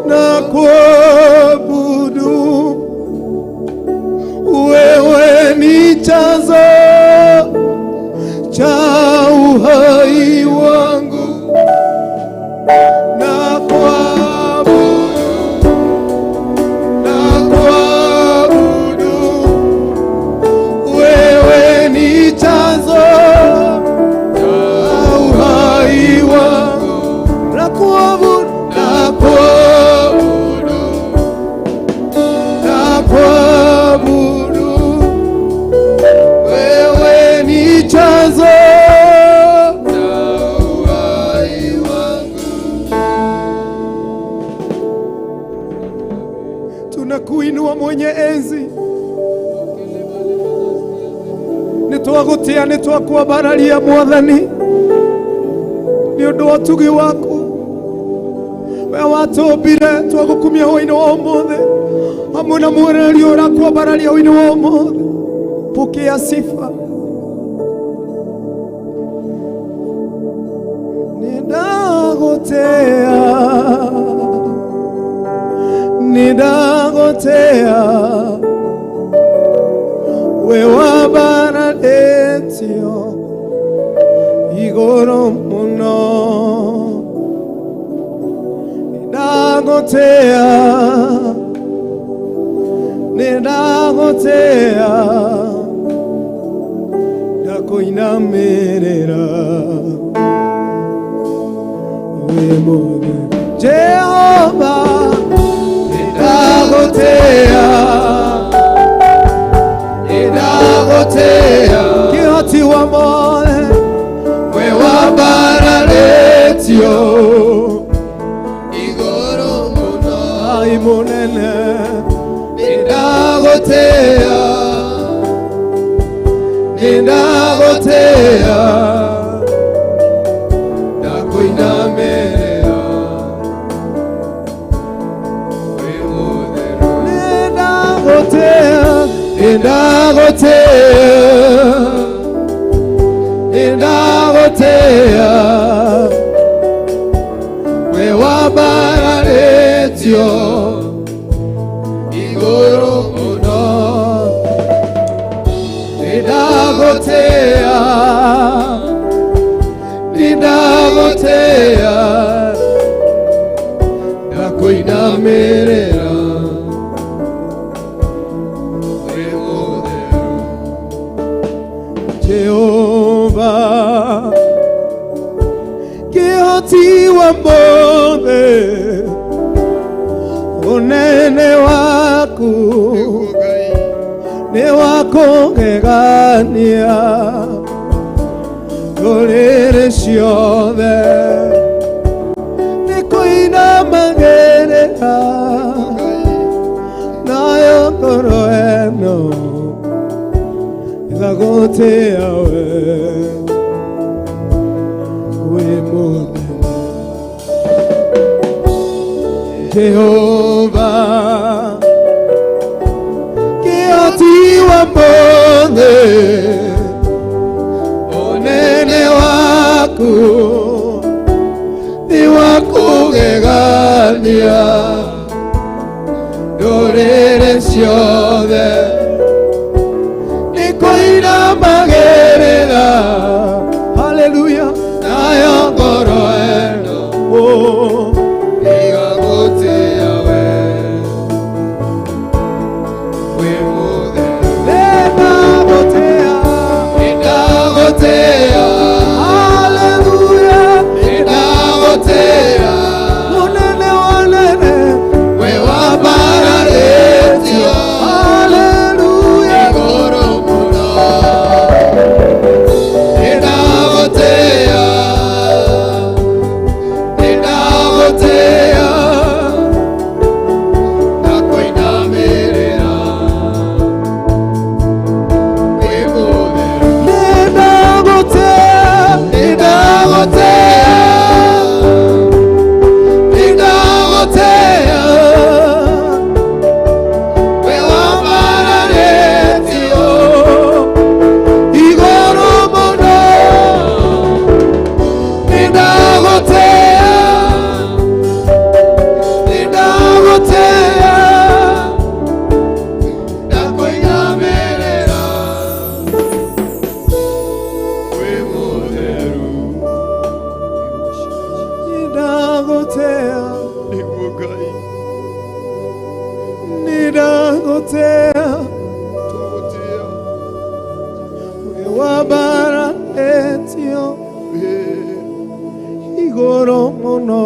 na kuabudu. Wewe ni chanzo cha uhai wangu, na kuabudu, na kuabudu. Wewe ni chanzo cha uhai wangu, na kuabudu, na kuabudu, na kuabudu. Wewe ni chanzo Cha uhai wangu. Tunakuinua mwenye enzi, nitwagutia nitwakwambararia Mwathani nĩ ũndũ wa ũtugi waku. We watũmbire twagukumia hwainĩ wa ũmũthĩ hamwe na mwereria ũrakwambararia hwainĩ wa ũmũthĩ. Pokea sifa. Nĩndagũtĩa, nĩndagũtĩa, we wambararĩtio igũrũ mũno. Nĩndagũtĩa, nĩndagũtĩa, ndakũinamĩrĩra wĩ mũtheru Jehova. Nĩndagũtĩa, Nĩndagũtĩa, kĩhoti wa mothe, we wambararĩtio igũrũ mũno. Ai mũnene. Nĩndagũtĩa, nĩndagũtĩa, ndakũinamĩrĩra wĩ mũtheru. Nĩndagũtĩa, Nĩndagũtĩa, nĩndagũtĩa, we wambararĩtio igũrũ mũno. Nĩndagũtĩa, nĩndagũtĩa, ndakũinamĩrĩra wĩ mũtheru. Jehova kĩhoti wa mothe, ũnene waku nĩ wa kũgegania, ndũrĩrĩ ciothe nĩ kũinamagĩrĩra, nayo ngoro ĩno ĩgagũtĩa we wĩ mũnene. Jehova kĩhoti wa mothe, ũnene waku nĩ wa kũgegania, Ndũrĩrĩ ciothe nĩ kũinamagĩrĩra, Haleluya. Nayo ngoro ĩno Oh. ĩgagũtĩa we wĩ mũtheru. Nĩndagũtĩa. Nĩndagũtĩa, Haleluya. nĩndagũtĩa, Mũnene wa nene. we wambararĩtio Haleluya. igũrũ mũno. Nĩndagũtĩa, Nĩndagũtĩa Twagũtĩa. We wambararĩtio igũrũ mũno.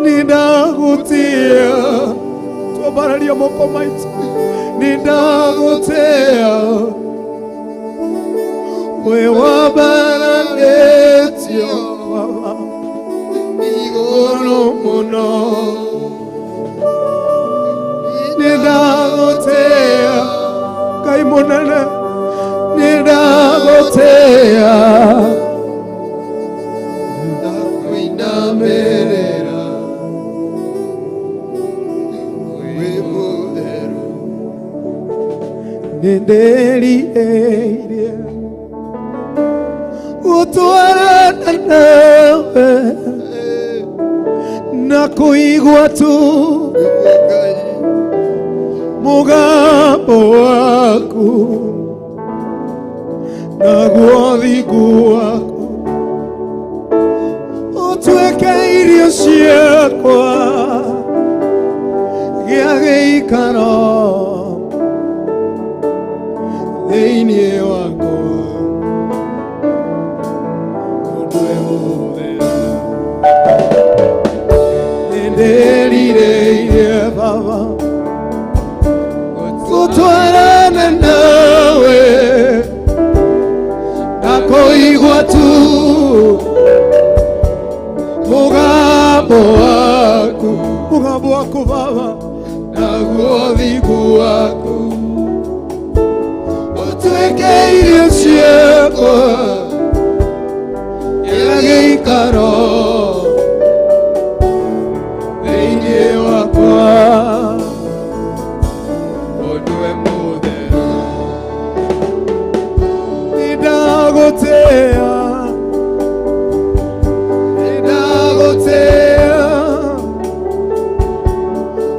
Nĩndagũtĩa. Twambararia moko maitũ. Nĩndagũtĩa. We wambararĩtio Baba igũrũ mũno. Nĩndagũtĩa Ngai mũnene. Nĩndagũtĩa. Ndakwinamĩrĩra wĩ mũtheru. Nĩndĩrirĩirie gũtwarana nawe na kũigua tu Nĩguo Ngai. Mũgambo waku naguo thingu waku ũtuĩke irio ciakwa gĩa gĩikaro thĩinĩ wakwa ũndue mũtheru. Nĩndĩrirĩirie Baba gũtwarana nawe na kũigua tu mũgambo waku, mũgambo waku Baba, naguo thingu waku ũtuĩke irio ciakwa gĩa gĩikaro thĩinĩ wakwa ũndue mũtheru. Nĩndagũtĩa, nĩndagũtĩa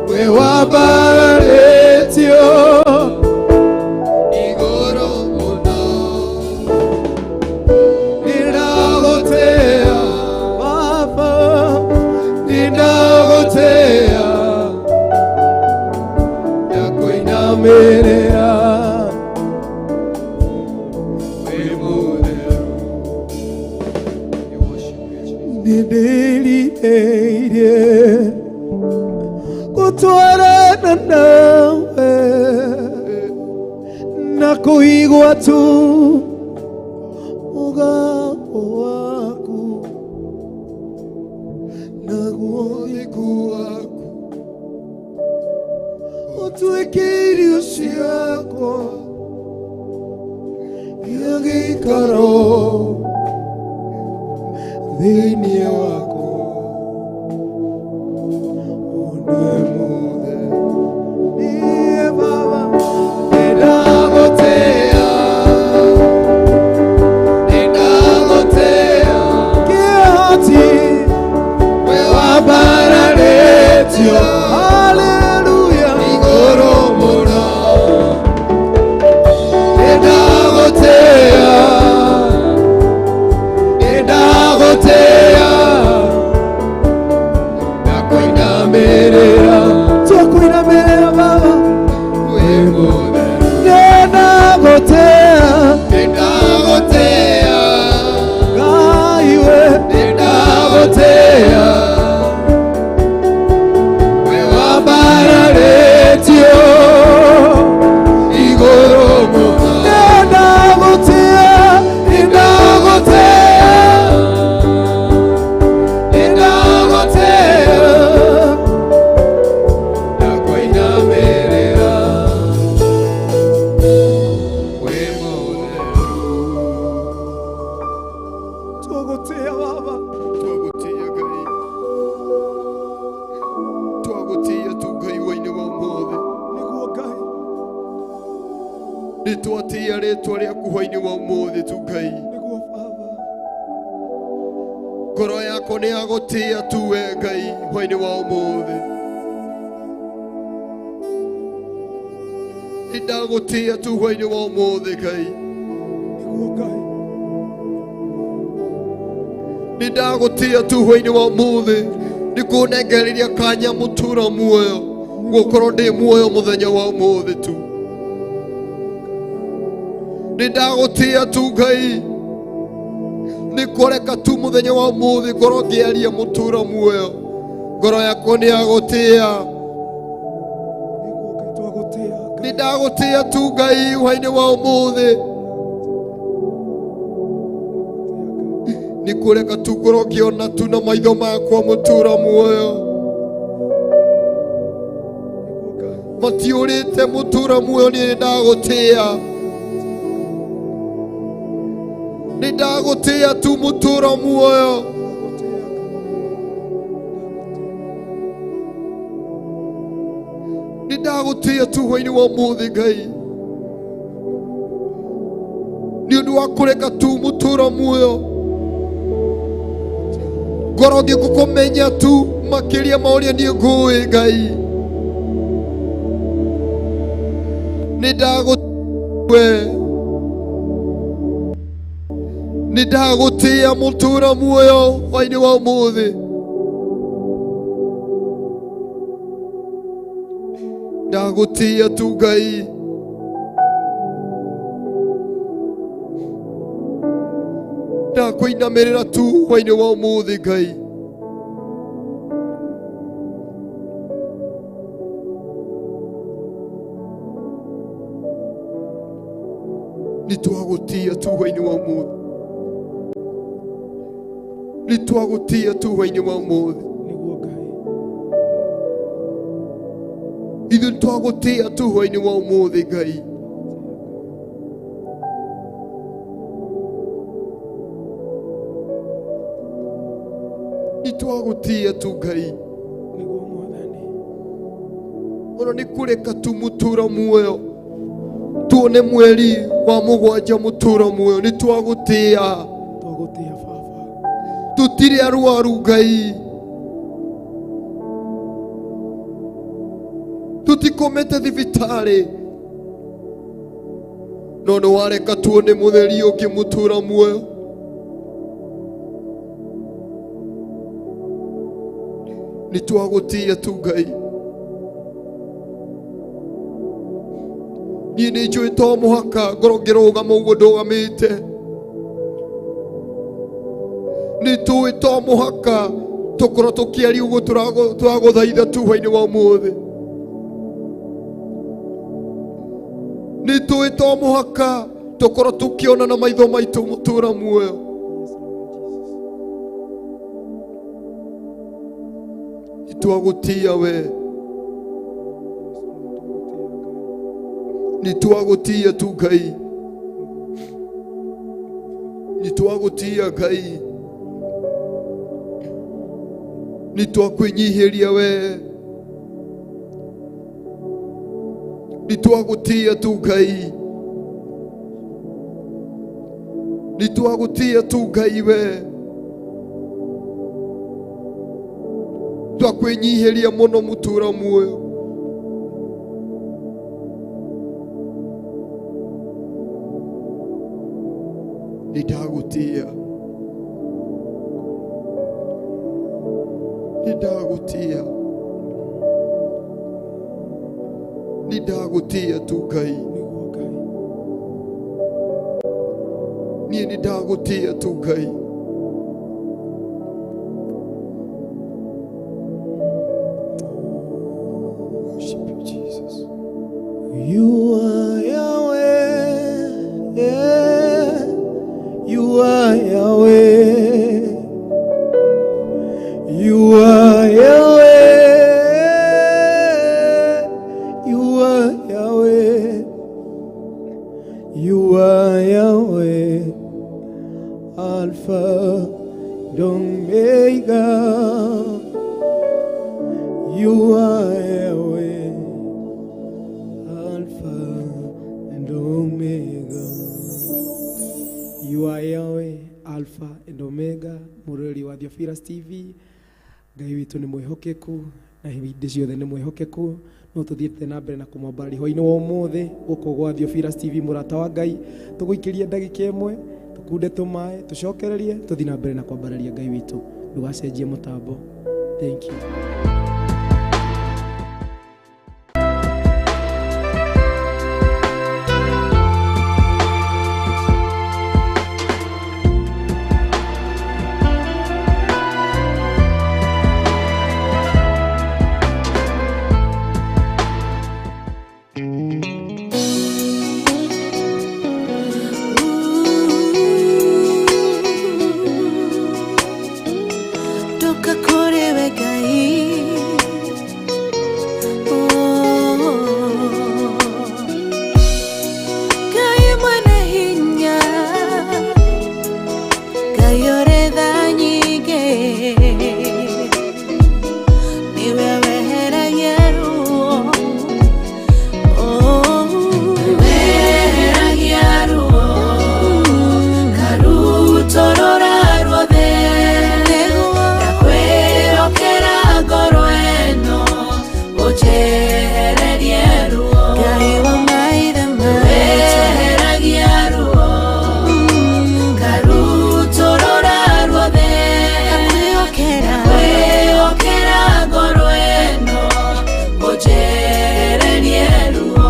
we wambararĩtio Igũrũ mũno. Nĩndagũtĩa Baba, nĩndagũtĩa Ndakwinamĩrĩra ndakwinamĩrĩra wĩ mũtheru. We worship you, Jesus. Nĩndĩrirĩirie gũtwarana nawe na kũigua tu mũgambo waku naguo Thingu waku ũtuĩke irio ciakwa gĩa gĩikaro thĩinĩ wakwa ũndue mũtheru. Niĩ Baba Nĩndagũtĩa, nĩndagũtĩa kĩhoti we wambararĩtio haleluya igũrũ mũno. Nĩndagũtĩa, nĩndagũtĩa ndakwinamĩrĩra twakwinamĩrĩra Baba wĩ mũtheru. Nĩndagũtĩa Nĩndagũtĩa, Ngai we nĩndagũtĩa we wambararĩtio igũrũ mũno. Nĩndagũtĩa, Nĩndagũtĩa, nĩndagũtĩa ndakwinamĩrĩra wĩ mũtheru. twagũtĩa Baba Twagũtĩa Ngai, twagũtĩa tu Ngai wainĩ wa ũmũthĩ. Nĩguo Ngai. Nĩtwatĩa rĩtwa rĩaku hwainĩ wa ũmũthĩ tu Ngai. Nĩguo Baba. Ngoro yakwa nĩ yagũtĩa tu we Ngai hwainĩ wa ũmũthĩ. Nĩndagũtĩa tu hwainĩ wa ũmũthĩ Ngai. Nĩguo Ngai. Nĩndagũtĩa tu hwainĩ wa ũmũthĩ nĩkũnengereria kanya mũtũra muoyo. Gukorwo ndi muoyo muthenya wa umuthi tu. Ni ndagutia tu Ngai. Ni kũreka tu muthenya wa umuthi ngorwo ngiaria mutura muoyo. Ngoro yakwa ni yagutia. Ni ndagutia tu Ngai hwaini wa umuthi. Ni kũreka tu ngorwo ngiona tu na maitho makwa mutura muoyo. Matiũrĩte mutura muoyo ni ndagutia. Ni ndagutia tu mutura muoyo. Ni ndagutia tu hwaini wa umuthi Ngai. Ni undu wa kureka tu mutura muoyo. Ngorwo ngĩgũkũmenya tu makĩria ma ũrĩa niĩ ngũĩ Ngai. Ni ndagũtia. Ni ndagũtia mutura muoyo hwaini wa umuthi. Ndagũtia tu Ngai. Ndakũinamĩrĩra tu hwaini wa umuthi Ngai. Ni twagũtia tu hwaini wa umuthi. Ni twagũtia tu hwaini wa umuthi. Ithuĩ twagũtia tu hwaini wa umuthi Ngai. Ni twagũtia tu Ngai. Ona nĩ kũreka tu mutura muoyo. Tuone mweri wa mũgwanja mutura muoyo. Ni twagũtia. Tutire arwaru Ngai. Tutikomete thibitarĩ. No nĩ wareka tuone mũtheri ũngĩ mutura muoyo. Ni twagũtia tu Ngai. Niĩ nĩ njũĩ to mũhaka ngorwo ngĩrũgama ũguo ndũgamĩte. Nĩ tũĩ to mũhaka tũkorwo tũkĩaria ũguo tũragũthaitha tu hwainĩ wa ũmũthĩ. Nĩ tũĩ to mũhaka tũkorwo tũkĩona na maitho maitũ mũtũra muoyo. Nĩ twagũtia we. Nĩ twagũtia tu Ngai. Nĩ twagũtia Ngai. Nĩ twakwĩnyihĩria we. Nĩ twagũtia tu Ngai. Nĩ twagũtia tu Ngai we. Twakwĩnyihĩria mũno mũtũra muoyo. Nĩ ndagũtia. Nĩ ndagũtia. Nĩ ndagũtia tu Ngai. Niĩ nĩ ndagũtia tu Ngai. Worship you, Jesus. You are Yahweh, yeah. You are Yahweh. You are Yahweh. You are Yahweh. You are Yahweh. Alpha and Omega. You are Yahweh. Alpha and Omega. You are Yahweh, Alpha and Omega. Mũrori wa Theophilus TV. Ngai witũ nĩ mwĩhokeku na hĩndĩ ciothe nĩ mwĩhokeku. No tũthiĩte na mbere na kũmwambararia hwainĩ wa ũmũthĩ gũkũ gwa Theophilus TV mũrata wa Ngai. Tũgũikĩria ndagĩka ĩmwe tũkunde tũmaĩ tũcokererie tũthiĩ na mbere na kwambararia Ngai witũ. Ndũgacenjie mũtambo. Thank you. Ngai ũrĩ tha nyingĩ, nĩwe weheragia ruo. Oh. Weheragia ruo, karutorora ruothe. Nĩguo. Ndakwĩhokera ngoro ĩno, ũnjehererie ruo. Ngai wa maithe maitũ. Weheragia ruo, karutorora ruothe. Ndakwĩhokera. Ndakwĩhokera ngoro ĩno, ũnjehererie ruo.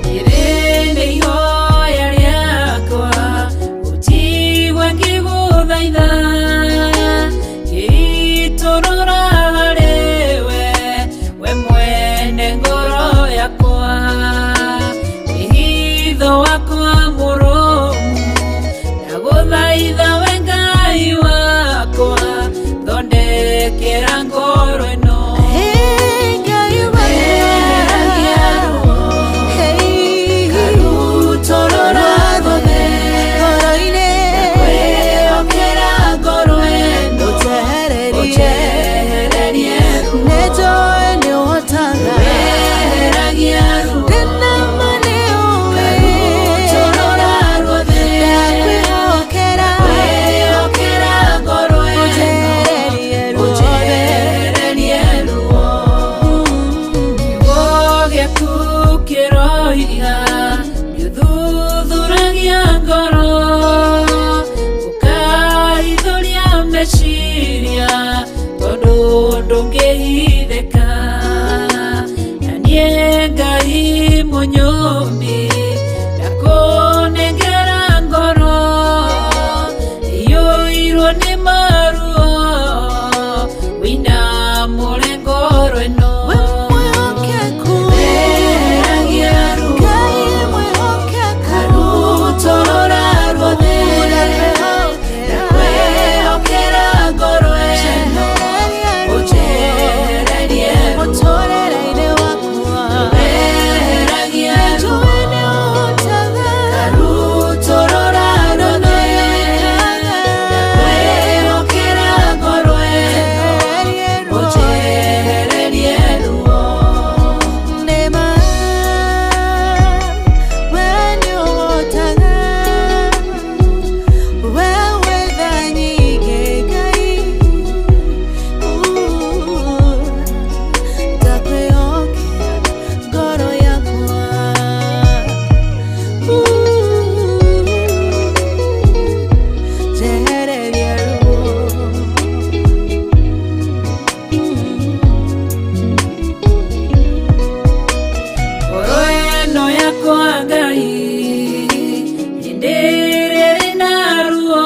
Rĩrĩ nĩ ihoya rĩakwa, ũnjigue ngĩgũthaitha. Ngĩitũrũra harĩwe, we mwene ngoro yakwa. Wĩhitho wakwa mũrũmu, ndagũthaitha we Ngai wakwa, thondekera ngoro ĩno. Hey, Ngai Weheragia wakwa. ruo, Hey. karutorora ruothe. Ngoro-inĩ. Ndakwĩhokera ngoro ĩno, Ũnjehererie. ũnjehererie ruo. Nĩnjũĩ nĩũhotaga. Weheragia ruo, Ndĩna ma nĩũĩ. karutorora ruothe. Ndakwĩhokera. Ndakwĩhokera ngoro ĩno, Ũnjehererie ruothe. ũnjehererie ruo. Kiugo gĩaku kĩroiga nĩũthuthuragia ngoro, ũkaithũria meciria, tondũ ndũngĩhithĩka. Na niĩ Ngai mũnyũmbi, ndakũnengera ngoro iyũirwo nĩ maruo, wĩinamũre ngoro ĩno. We mwĩhokeku. Weheragia ruo, Ngai mwĩhokeku. karutorora ruothe. Ndakwĩhokera ngoro ĩno, ũnjehererie ruo. Mũtũũrĩre-inĩ wakwa. Weheragia ruo, Njũĩ nĩũhotaga. karutorora ruothe. Ndakwĩhokera ngoro ĩno, Ũnjehererie ruo. ũnjehererie ruo. Nĩma, we nĩũhotaga. We wĩ tha nyingĩ, Ngai. Ndakwĩhokera ngoro yakwa. Njehererie ruo. Ngoro ĩno yakwa Ngai, hĩndĩ ĩrĩa ĩrĩ na ruo,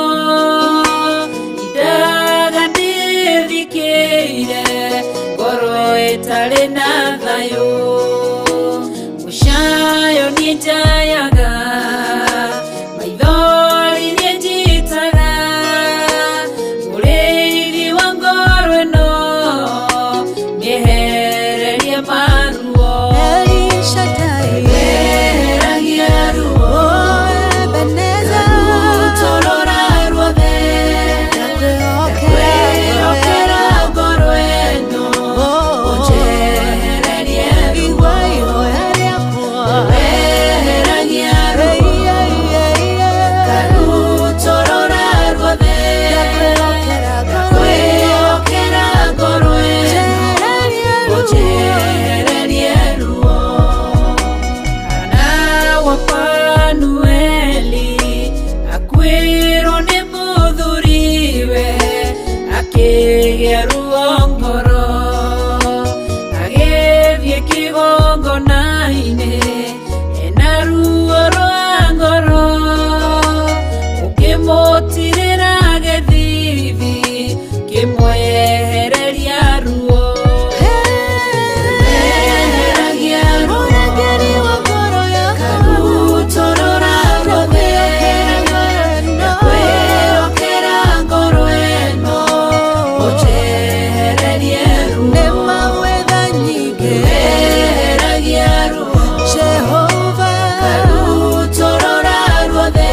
indaga ndĩthikĩire, ngoro ĩtarĩ na thayũ. Mũcayo niĩ njayaga, maithori niĩ njitaga, mũrĩithi wa ngoro ĩno, mĩehererie maruo. El Shaddai. Weheragia ruo, Oh, Ebenezer. karutorora ruothe. Ndakwĩhokera. Ndakwĩhokera ngoro ĩno, Oh, ũnjehererie ruo. Igua ihoya rĩakwa. Weheragia ruo, Hey, hey, hey, hey. karutorora ruothe. Ndakwĩhokera ngoro ĩno. Ndakwĩhokera ngoro ĩno, Njehererie ruo. ũnjehererie ruo. Hana wa Fanueli akuĩrwo nĩ mũthuriwe, akĩgĩa ruo ngoro, agĩthiĩ kĩgongona-inĩ ena ruo rwa ngoro, ũkĩmũtirĩra gĩthithi, kĩmwehereria ruo. Weheragia ruo, Mũrangĩri wa ngoro yakwa. karutorora ruothe. Ndakwĩhokera ngoro ĩno, ũnjehererie ruo. Nĩma wĩ tha nyingĩ. Weheragia ruo, Jehova. karutorora ruothe.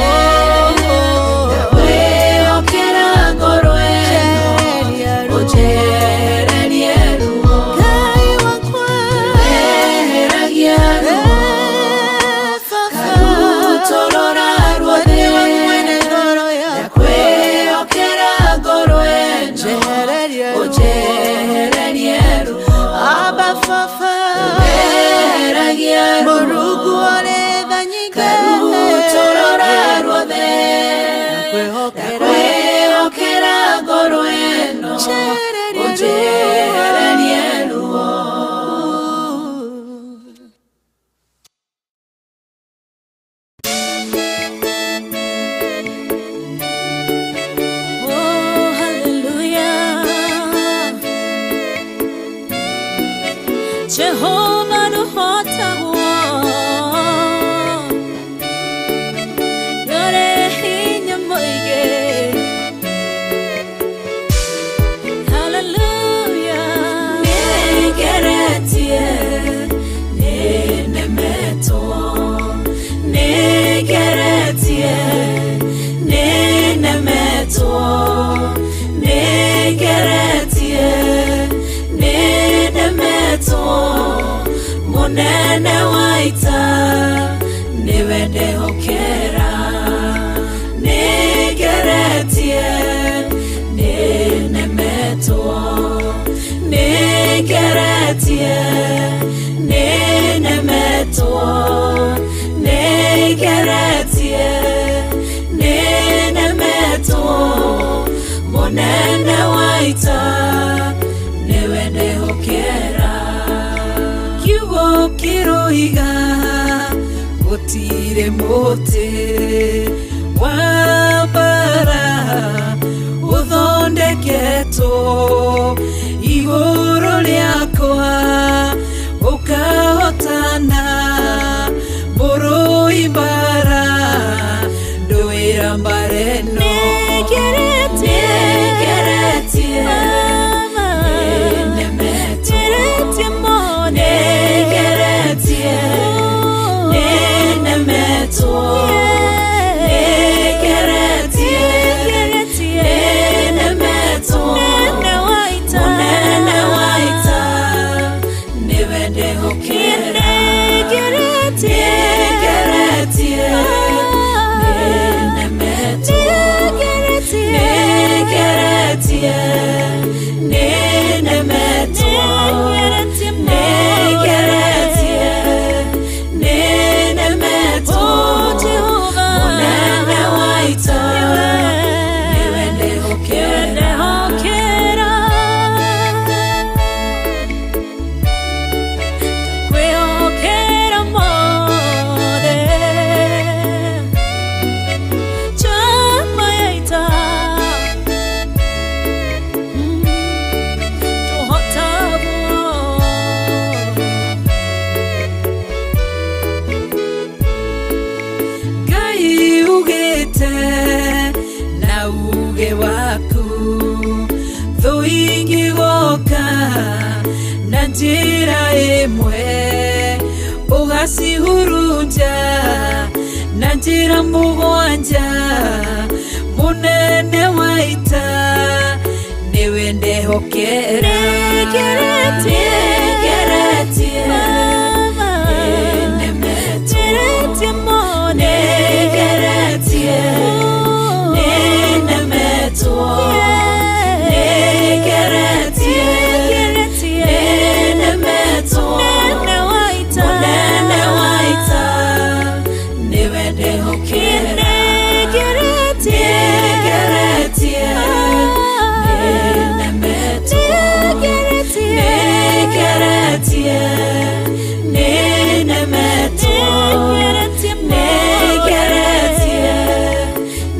Ndakwĩhokera ngoro ĩno, ũnjehererie ruo. Oh, hallelujah. Jehovah nuhotagwo Nore hinya mũingĩ. Hallelujah. Nĩngeretie, nĩnemetwo. Nĩngeretie, nĩnemetwo. Nĩngeretie, nĩnemetwo. Mũnene wa ita nĩwe ndehokera. Nĩngeretie, nĩnemetwo. Nĩngeretie, nĩnemetwo. Nĩngeretie, nĩnemetwo. Mũnene wa ita nĩwe ndehokera. Kiugo kĩroiga gũtirĩ mũtĩ wa mbara ũthondeketwo igũrũ rĩakwa ũkahotana. Mũrũi mbara ndũĩra mbara ĩno. Nĩngeretie, Nĩngeretie, nĩnemetwo. Nĩngeretie, nĩnemetwo. Nĩngeretie, nĩnemetwo. Mũnene wa ita nĩwe ndehokera. Nĩngeretie, nĩnemetwo. Nĩngeretie, nĩnemetwo. Nĩngeretie, nĩnemetwo. Mũnene wa ita nĩwe ndehokera. Kwĩhokera mothe chama ya ita tũhotagwo. Ngai ugĩte na uge waku thũ ingĩgoka na njĩra ĩmwe ũgacihurunja na njĩra mũgwanja. Mũnene wa ita nĩwe ndehokera. Nĩngeretie, Nĩngeretie, nĩnemetwo. Nĩngeretie, nĩnemetwo. Nĩngeretie, nĩnemetwo. Mũnene wa ita nĩwe ndehokera. Nĩngeretie, nĩnemetwo. Nĩngeretie, nĩnemetwo. Nĩngeretie,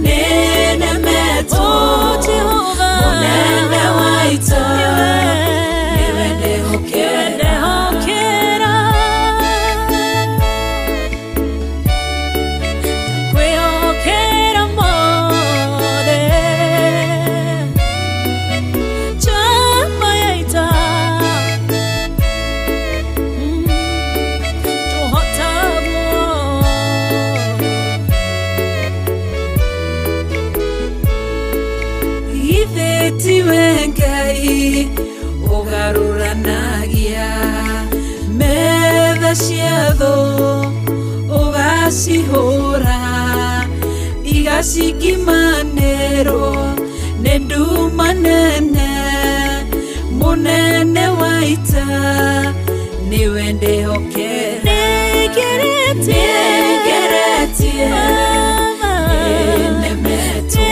nĩnemetwo. Mũnene wa ita nĩwe ndehokera. Kwĩhokera mothe chama ya ita tũhotagwo. Githĩ tiwe Ngai ũgarũranagia metha cia thũ ũgacihũra igacikimanĩrwo nĩ nduma nene. Mũnene wa ita nĩwe ndehokera. Nĩngeretie, Nĩngeretie, nĩnemetwo.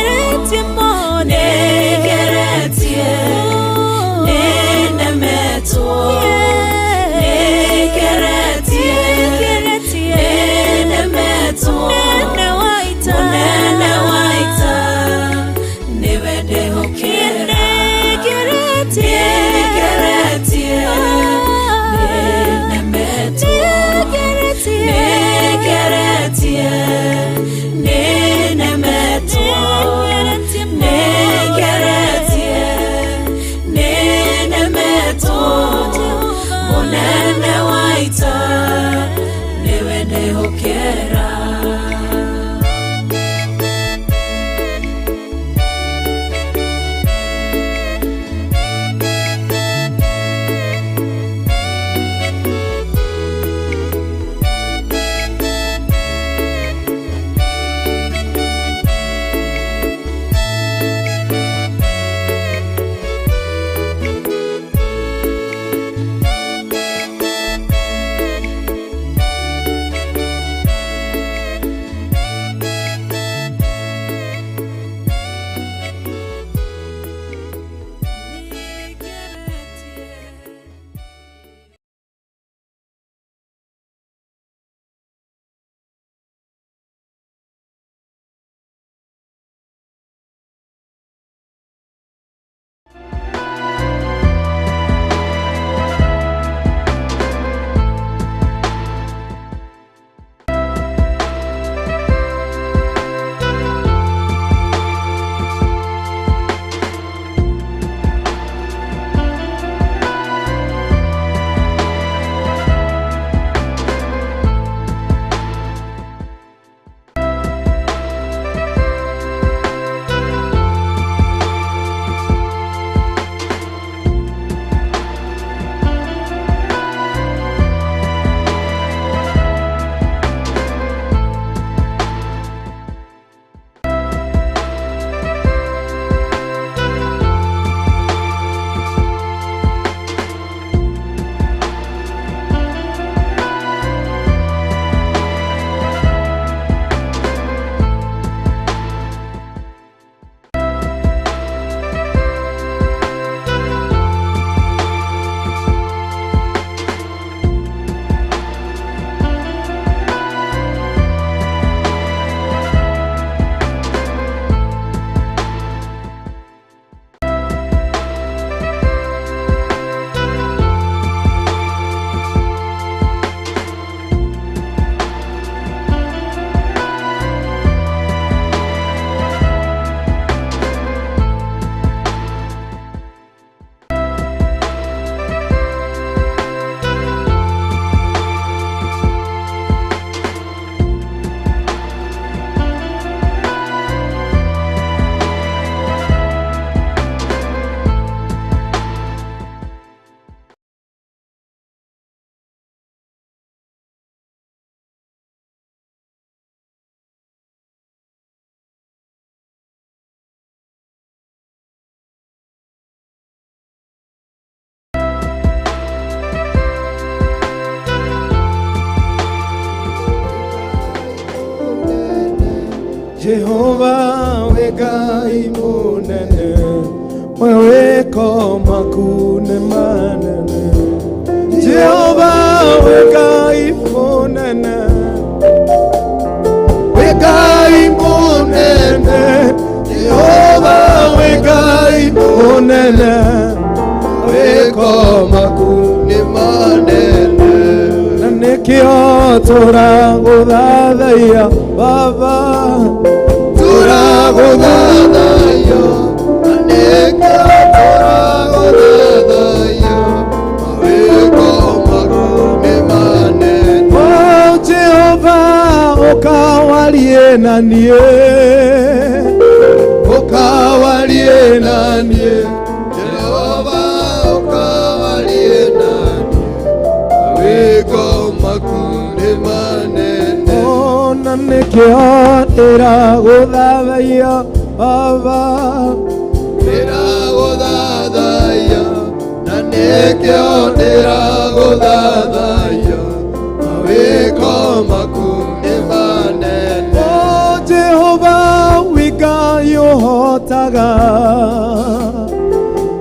Jehova wĩ Ngai mũnene, mawĩko maku nĩ manene. Jehova wĩ Ngai mũnene, wĩ Ngai mũnene. Jehova wĩ Ngai mũnene, mawĩko maku nĩ manene. Na nĩkĩo tũragũthathaiya Baba. Tũragũthathaiya, na nĩkĩo tũragũthathaiya, mawĩko maku nĩ manene. Oh Jehova, ũkawarie na niĩ, ũkawarie na niĩ. Jehova, ũkawarie na niĩ, mawĩko maku nĩ manene. Oh, na nĩkĩo ndĩragũthathaiya Baba. Ndĩragũthathaiya, na nĩkĩo ndĩragũthathaiya, mawĩko maku nĩ manene. Oh Jehova, wĩ Ngai ũhotaga,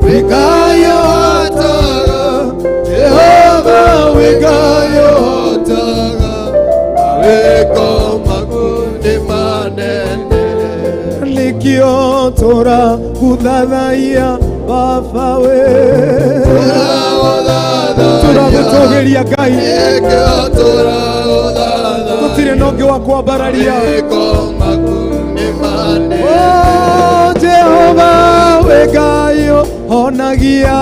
wĩ Ngai ũhotaga, Jehova, wĩ Ngai ũhotaga, mawĩko maku nĩ manene. Nĩkĩo tũragũthathaiya Baba we. Tũragũtũgĩria Ngai, Nĩkĩo tũragũthathaiya, gũtirĩ na ũngĩ wa kwambararia. mawĩko maku nĩ manene. Oh Jehova, wĩ Ngai ũhonagia,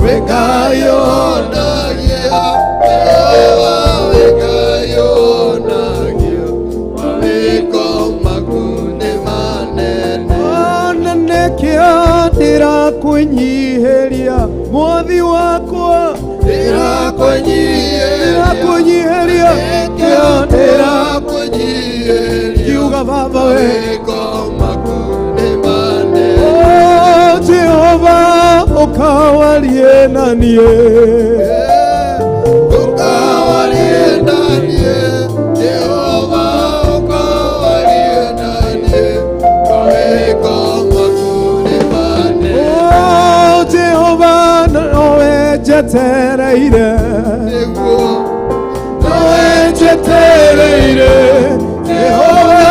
wĩ Ngai ũhonagia, Jehova, wĩ Ngai ũhonagia, mawĩko maku nĩ manene. Ona nĩkĩo ndĩrakwĩnyihĩria Mwathi wakwa, Ndĩrakwĩnyihĩria, ndĩrakwĩnyihĩria, nĩkĩo ndĩrakwĩnyihĩria, kiuga Baba we. mawĩko maku nĩ manene. Oh Jehova, ũkawarie na niĩ, Ũkawarie na niĩ, Jehova, ũkawarie na niĩ, mawĩko maku nĩ manene. Oh Jehova, nowe njetereire, Nĩguo nowe njetereire, Jehova,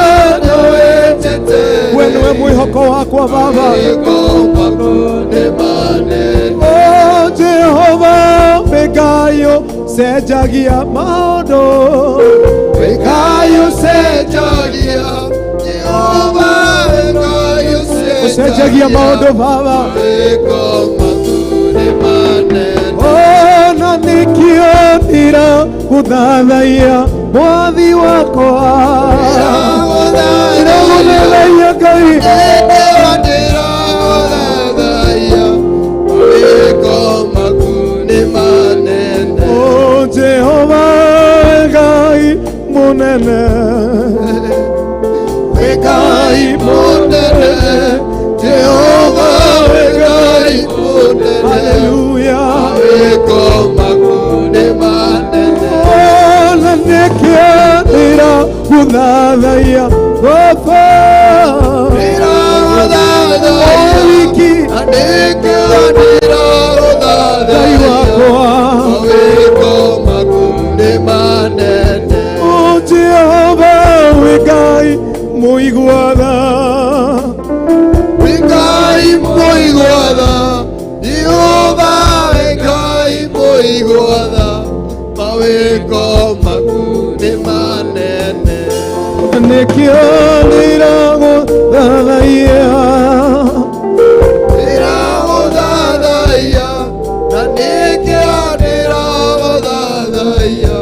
nowe njetereire, we nĩwe mwĩhoko wakwa Baba. Mawĩko maku nĩ manene. Oh Jehova, wĩ Ngai ũcenjagia maũndũ, Wĩ Ngai ũcenjagia, Jehova, wĩ Ngai ũcenjagia maũndũ Baba. Mawĩko maku nĩ manene. Oh, na nĩkĩo ndĩragũthathaiya Mwathi wakwa, ndĩragũthathaiya Ngai. Nĩkĩo ndĩragũthathaiya, mawĩko maku nĩ manene. Oh Jehova, Ngai mũnene, Wĩ Ngai mũnene, Jehova, wĩ Ngai mũnene, haleluya. Mawĩko maku nĩ manene. Oh, na nĩkĩo ndĩragũthathaiya Baba. Ndĩragũthathaiya, O wiki na nĩkĩo Ngai ndĩragũthathaiya, wakwa. Mawĩko maku nĩ manene. Oh Jehova, wĩ Ngai mũigua tha, Wĩ Ngai mũigua tha, Jehova, wĩ Ngai mũigua tha, mawĩko maku nĩ manene. Nĩkĩo ndĩragũthathaiya. Ndĩragũthathaiya, na nĩkĩo ndĩragũthathaiya,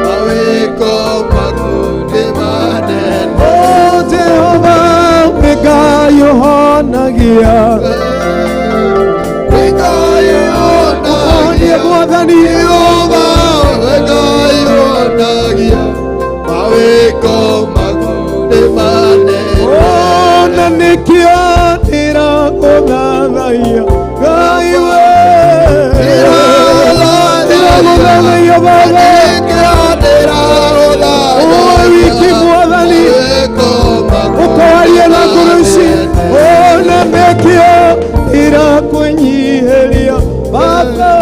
mawĩko maku nĩ manene. Oh Jehova, wĩ Ngai ũhonagia, Wĩ Ngai ũhonie ũhonagia, Mwathani. Jehova, wĩ Ngai ũhonagia, mawĩko maku nĩ manene. Oh, na nĩkĩo ndĩragũthathaiya Ngai we, ndĩragũthathaiya Baba. O wiki Mwathani. Baba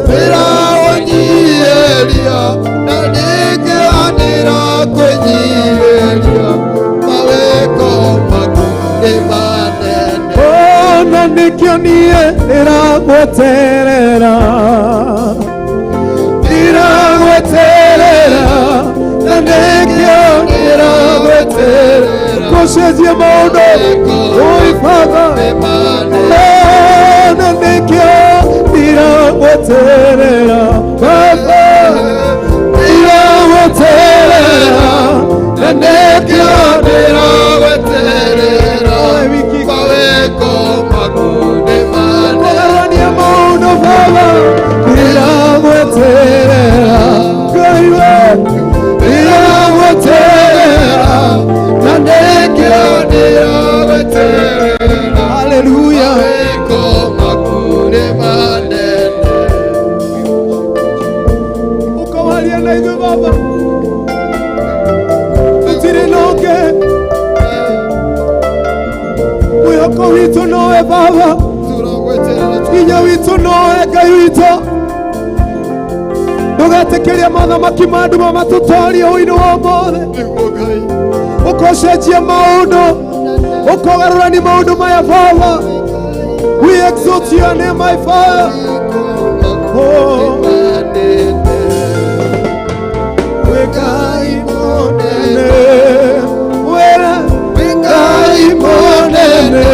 Ndĩraũnyiheria na nĩkĩo ndĩrakwĩnyihĩria mawĩko maku nĩ manene. Ona nĩkĩo niĩ ndĩragweterera ndĩragweterera na nĩkĩo ndĩragweterera kũcenjia maũndũ oi Baba Nĩ manene. ona nĩkĩo ndĩragweterera Baba ndĩragweterera na nĩkĩo Ndĩragweterera mawĩko maku nĩ manene. Kũgarũrania maũndũ Baba ndĩragweterera Ngai we ndĩragweterera Na nĩkĩo ndĩragweterera haleluya mawĩko maku nĩ manene. Ũkawaria na ithuĩ Baba tũtirĩ na ũngĩ mwĩhoko witũ nowe Baba Tũragweterera hinya witũ nowe Ngai witũ ndũgetĩkĩrie mothamaki ma nduma matũtorie ũinĩ wa ũmũthĩ nĩguo Ngai. ũkocenjia maũndũ ũkogarũrania maũndũ maya Baba. We exalt your name, my Father. Oh. Wĩ Ngai mũnene, wĩra Ngai mũnene,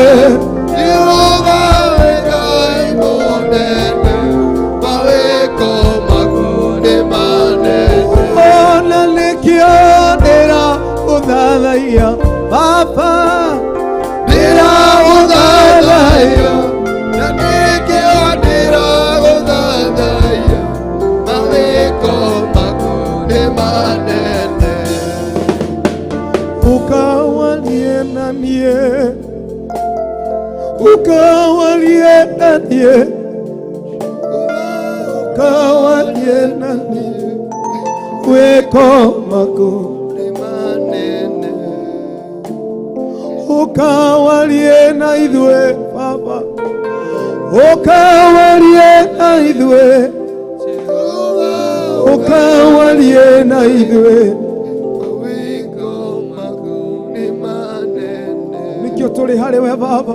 ona nĩkĩo ndĩragũthathaiya Baba, ndĩragũthathaiya. Ukawalie na niĩ, ukawalie na niĩ, ukawalie na niĩ, wĩko maku ukawalie na ithuĩ Baba, ukawalie na ithuĩ, ukawalie na ithuĩ. Nĩkĩo tũrĩ harĩ we Baba,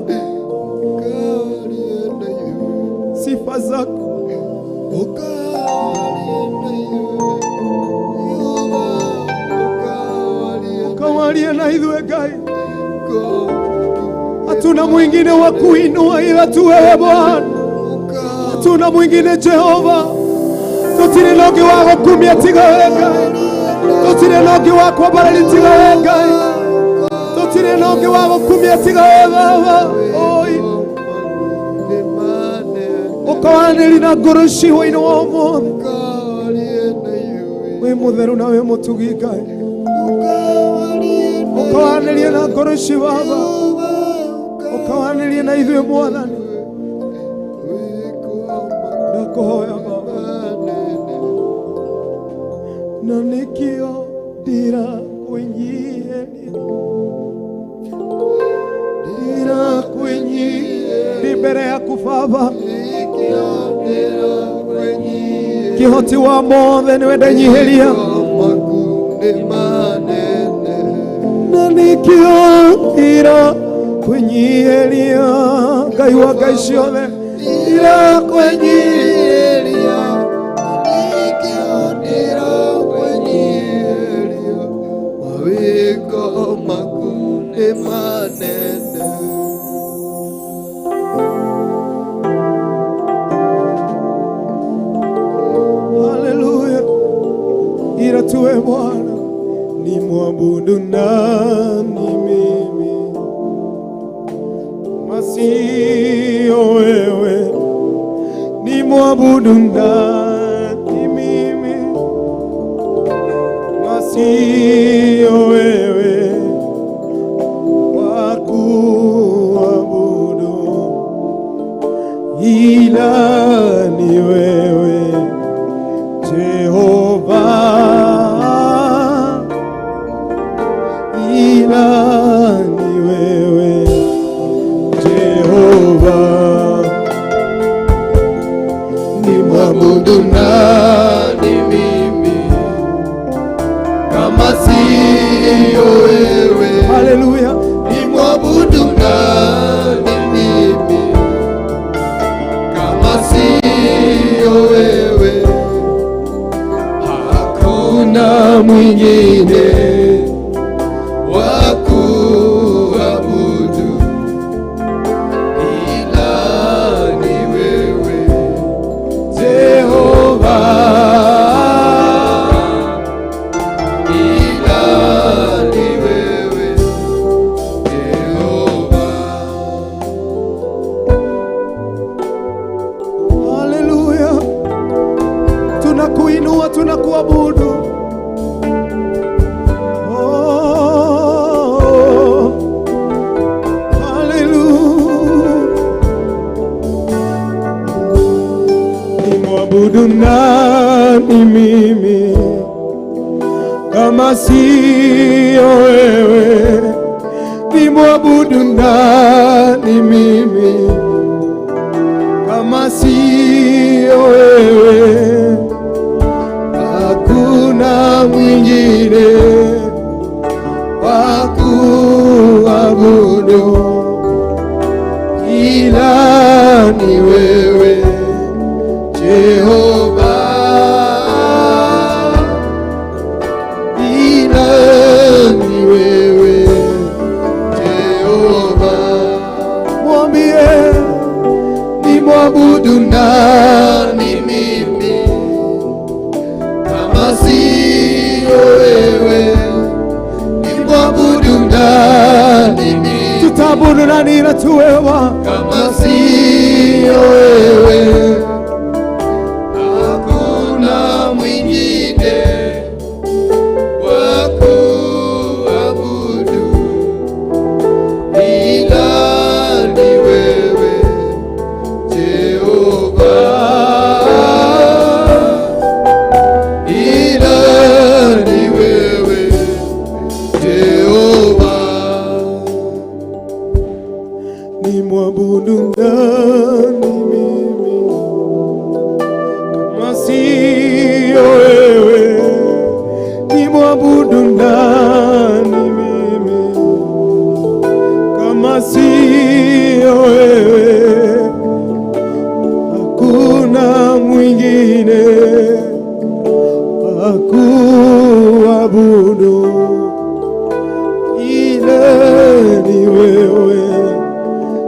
sifa zako ukawalie na ithuĩ Ngai. Hatuna mwingine wa kuinua ila tu wewe Bwana, hatuna mwingine Jehova. Tũtirĩ na ũngĩ wa gũkumia tiga we Ngai, tũtirĩ na ũngĩ wa kwambarari tiga we Ngai, tũtirĩ na ũngĩ wa gũkumia tiga we Baba. Oi, ũkawanĩri na ngoro ciho-inĩ wa ũmũthĩ, wĩ mũtheru na wĩ mũtugi Ngai, ũkawanĩrie na ngoro ci Baba, ũkawanĩrie na ithuĩ Mwathani, ndakũhoya Baba, na nĩkĩo ndĩrakwĩnyihĩria, ndĩrakwĩnyihĩria ndĩ mbere yaku Baba, kĩhoti wa mothe nĩwe ndenyihĩria, na nĩkĩo ndĩrakwĩnyihĩria Ngai wa ngai ciothe, ndĩrakwĩnyihĩria. Haleluya, ila tuwe Bwana ni mwabudu nani mimi masio wewe, ni mwabudu nani mimi masio wewe, wa kuabudu ila ni wewe Jehova, ila ni wewe Jehova. Nimwabudu nani mimi kama siyo wewe? Nimwabudu nani mimi kama siyo wewe? Hakuna mwingine wa kuabudu ila ni wewe Jehova, ila ni wewe Jehova. Mwambie, Nimwabudu nani mimi kama siyo wewe? Nimwabudu nani mimi Tutaabudu nani ila tu wewe? Kama siyo wewe? Hakuna mwingine wa kuabudu ila ni wewe Jehova, ila ni wewe Jehova. Nimwabudu nani mimi kama siyo wewe? Nimwabudu nani mimi kama siyo wewe? Hakuna mwingine wa kuabudu ila ni wewe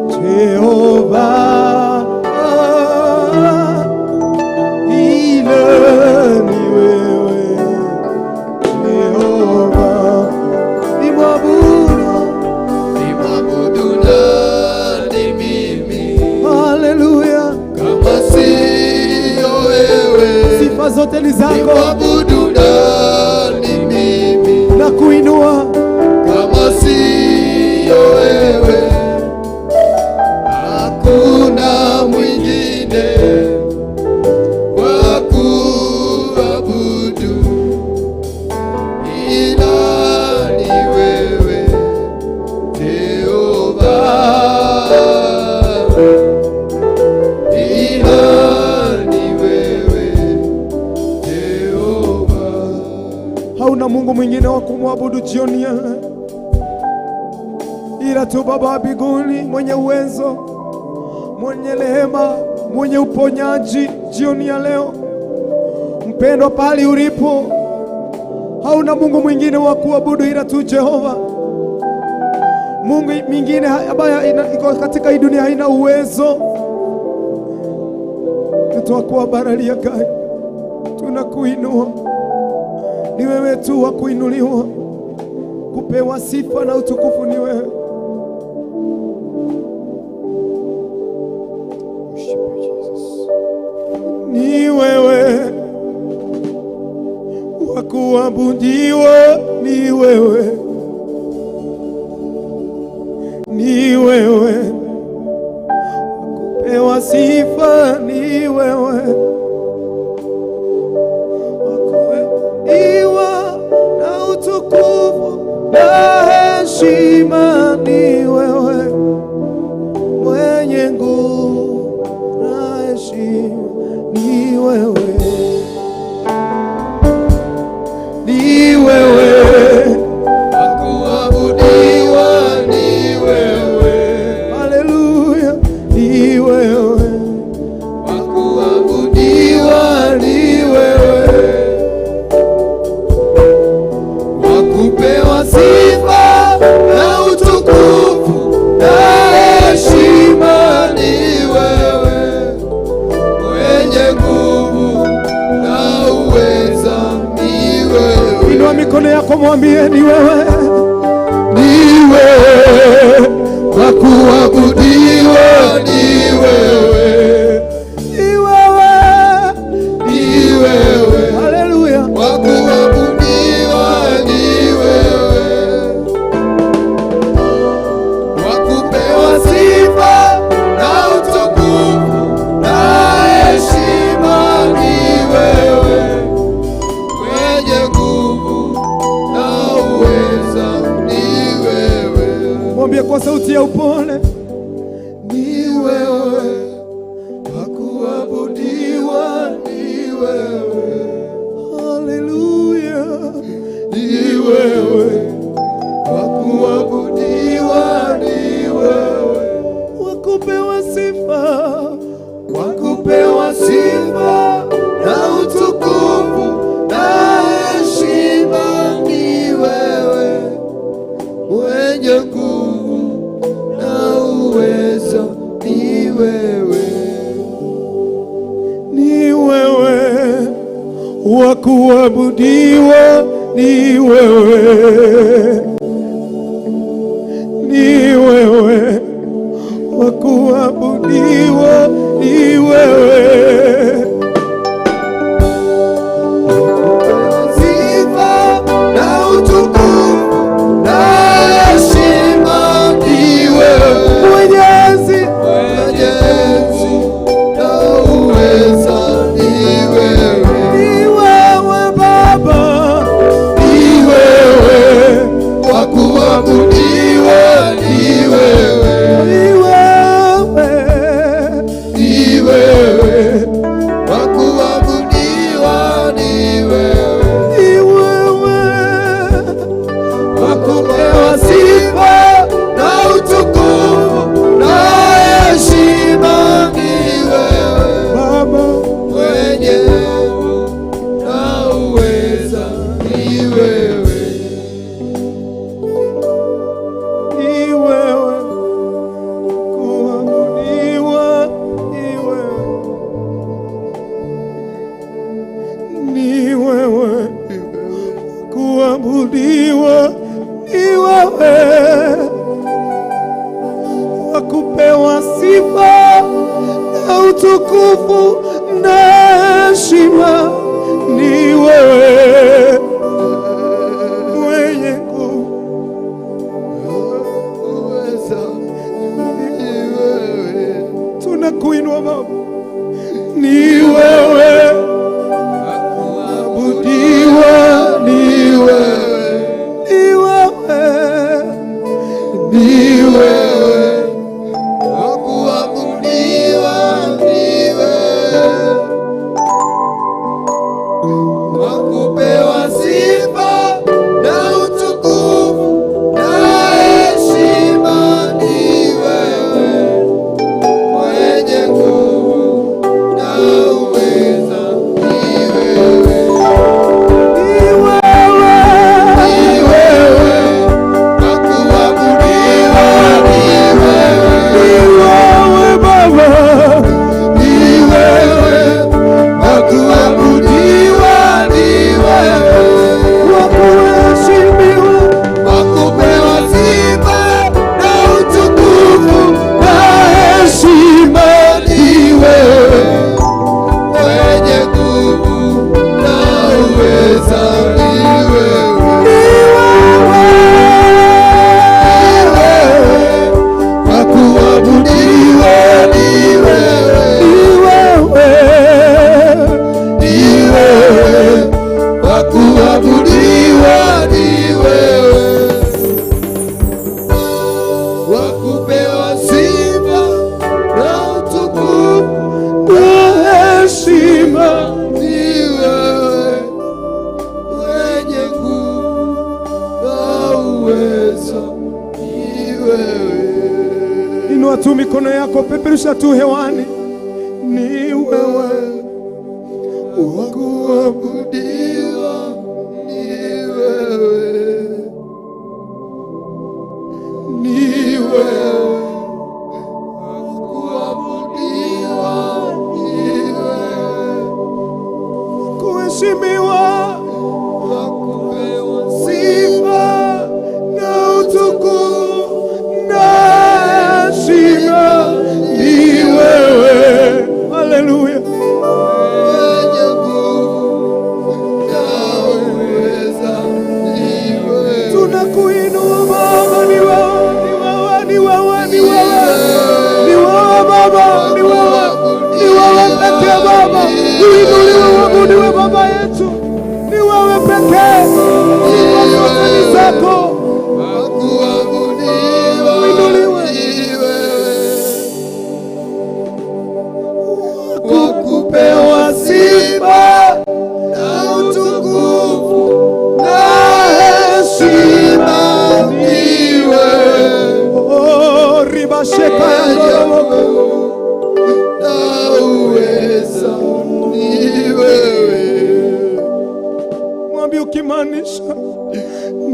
Jehova, ila ni wewe Jehova. Nimwabudu, Nimwabudu nani mimi haleluya, kama siyo wewe? Sifa zote ni zako. Nimwabudu nani mimi Na kuinua kama siyo wewe? Hakuna mwingine wa kuabudu ila ni wewe Jehova, ila ni wewe Jehova. Hauna Mungu mwingine wa kumwabudu jioni ya leo ila tu Baba wa mbinguni, mwenye uwezo, mwenye rehema, mwenye uponyaji jioni ya leo. Mpendwa, pahali ulipo, hauna Mungu mwingine wa kuabudu ila tu Jehova. Mungu mingine ambayo iko katika hii dunia haina uwezo. Tutakuabaralia Ngai, tunakuinua. Ni wewe tu wa kuinuliwa, kupewa sifa na utukufu ni wewe. Worship you, Jesus. Ni wewe wa kuabudiwa, ni wewe, ni wewe wa kupewa sifa, ni wewe wa kuabudiwa na utukufu na heshima, ni wewe mwenye nguvu na heshima, ni wewe, ni wewe. Wa kuabudiwa ni wewe. Haleluya, ni wewe. Wa kuabudiwa ni wewe, wa kupewa sifa na utukufu na heshima ni wewe, mwenye nguvu na uweza ni wewe. Inua mikono yako, mwambie ni wewe, Ni wewe, wa kuabudiwa ni wewe, ni wewe, ni wewe. Haleluya. Wa kuabudiwa ni wewe, wa kupewa sifa na utukufu na heshima ni Sauti ya upole. Ni wewe wa kuabudiwa, ni wewe. Haleluya. Ni wewe wa kuabudiwa, ni wewe. Wakupewa sifa, wa kupewa sifa na utukufu na heshima, ni wewe mwenye nguvu na uwezo, ni wewe. Ni wewe wa kuabudiwa, ni wewe, ni wewe wa kuabudiwa, ni wewe. Sifa na utukufu na heshima, ni wewe. Mwenyezi, Mwenyezi na uweza, ni wewe. Ni wewe Baba, Ni wewe wa kuabudiwa, ni wewe. Ni wewe, Ni wewe wa kuabudiwa, ni wewe. Ni wewe Wa kupewa sifa na utukufu na heshima, ni wewe. Baba, Mwenye na uweza, ni wewe. Ni wewe kuabudiwa, ni wewe, ni wewe kuabudiwa, ni wewe wa kupewa sifa na utukufu na heshima, ni wewe mwenye nguvu. Uweza, ni wewe. Tunakuinua Baba, ni wewe Kuabudiwa, ni wewe. Ni wewe, Ni wewe wa kuabudiwa, ni wewe wa kupewa sifa na utukufu na heshima, ni wewe mwenye nguvu na uweza, ni wewe. Ni wewe, Ni wewe wa kuabudiwa, ni wewe. Ni wewe Baba, Ni wewe wa kuabudiwa, ni wewe. Wa kuheshimiwa, Wa kupewa sifa na utukufu na heshima, ni wewe mwenye nguvu na uweza, ni wewe. Ni wewe, Ni wewe wa kuabudiwa, ni wewe. Ni wewe, Ni wewe wa kuabudiwa, ni wewe wa kupewa sifa na utukufu na heshima, ni wewe mwenye nguvu na uwezo, ni wewe. Inua tu mikono yako, peperusha tu hewani. Ni wewe Wa kuabudiwa, ni wewe, ni wewe wa kuabudiwa, ni wewe kuheshimiwa, wa kupewa sifa na utukufu na heshima, ni wewe. Haleluya. mwenye nguvu na uweza, ni wewe. Tunakuinua Baba, ni wewe, ni wewe, ni wewe, ni wewe, ni wewe Baba, ni wewe, ni wewe pekee Baba. Uinuliwe, uabudiwe Baba yetu, ni wewe pekee. Sifa zote ni zako. Wa kuabudiwa, Uinuliwe. Sheka ya ndoroboko. Na uweza ni wewe. Mwambie ukimaanisha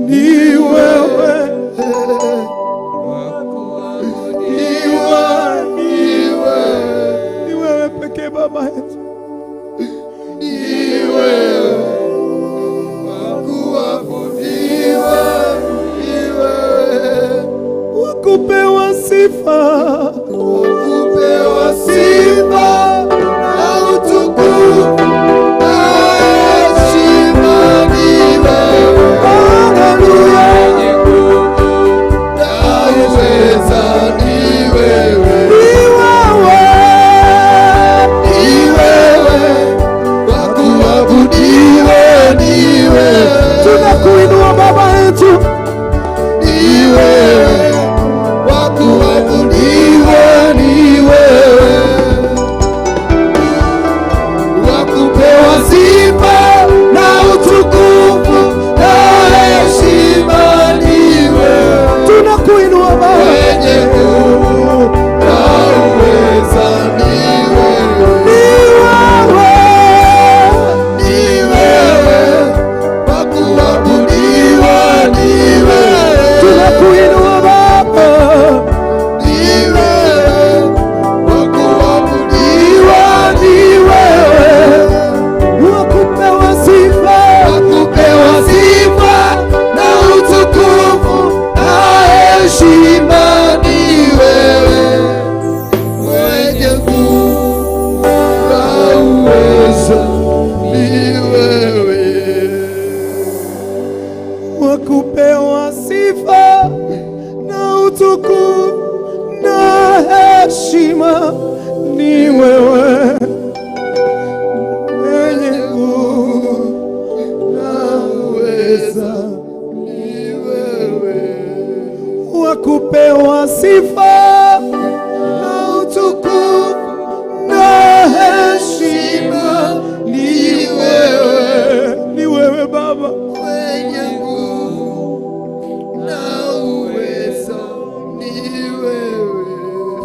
ni wewe, Ni wewe, ni wewe, ni wewe pekee Baba yetu. ni wewe. Wa kuabudiwa ni wewe. Wakupewa sifa Kupewa sifa na utukufu na heshima ni wewe. Haleluya. Na uweza ni wewe. Ni wewe, Ni wewe. Wa kuabudiwa ni wewe. tunakuinua Baba yetu. Ni wewe. Wa kuabudiwa ni wewe. Wa kupewa sifa na utukufu na heshima ni wewe. Tunakuinua Baba. Mwenye nguvu na uweza ni wewe. Ni wewe, Ni wewe. Wa kuabudiwa ni wewe. tunakuinua Baba. Ni wewe. Wa kuabudiwa ni wewe. Wakupewa sifa Wakupewa sifa na utukufu na heshima ni wewe. Mwenye nguvu na uweza ni wewe. wakupewa sifa na utukufu na heshima ni wewe mwenye nguvu Na uweza ni wewe. wakupewa sifa na utukufu na heshima ni wewe, ni wewe Baba. Mwenye nguvu na uweza ni wewe.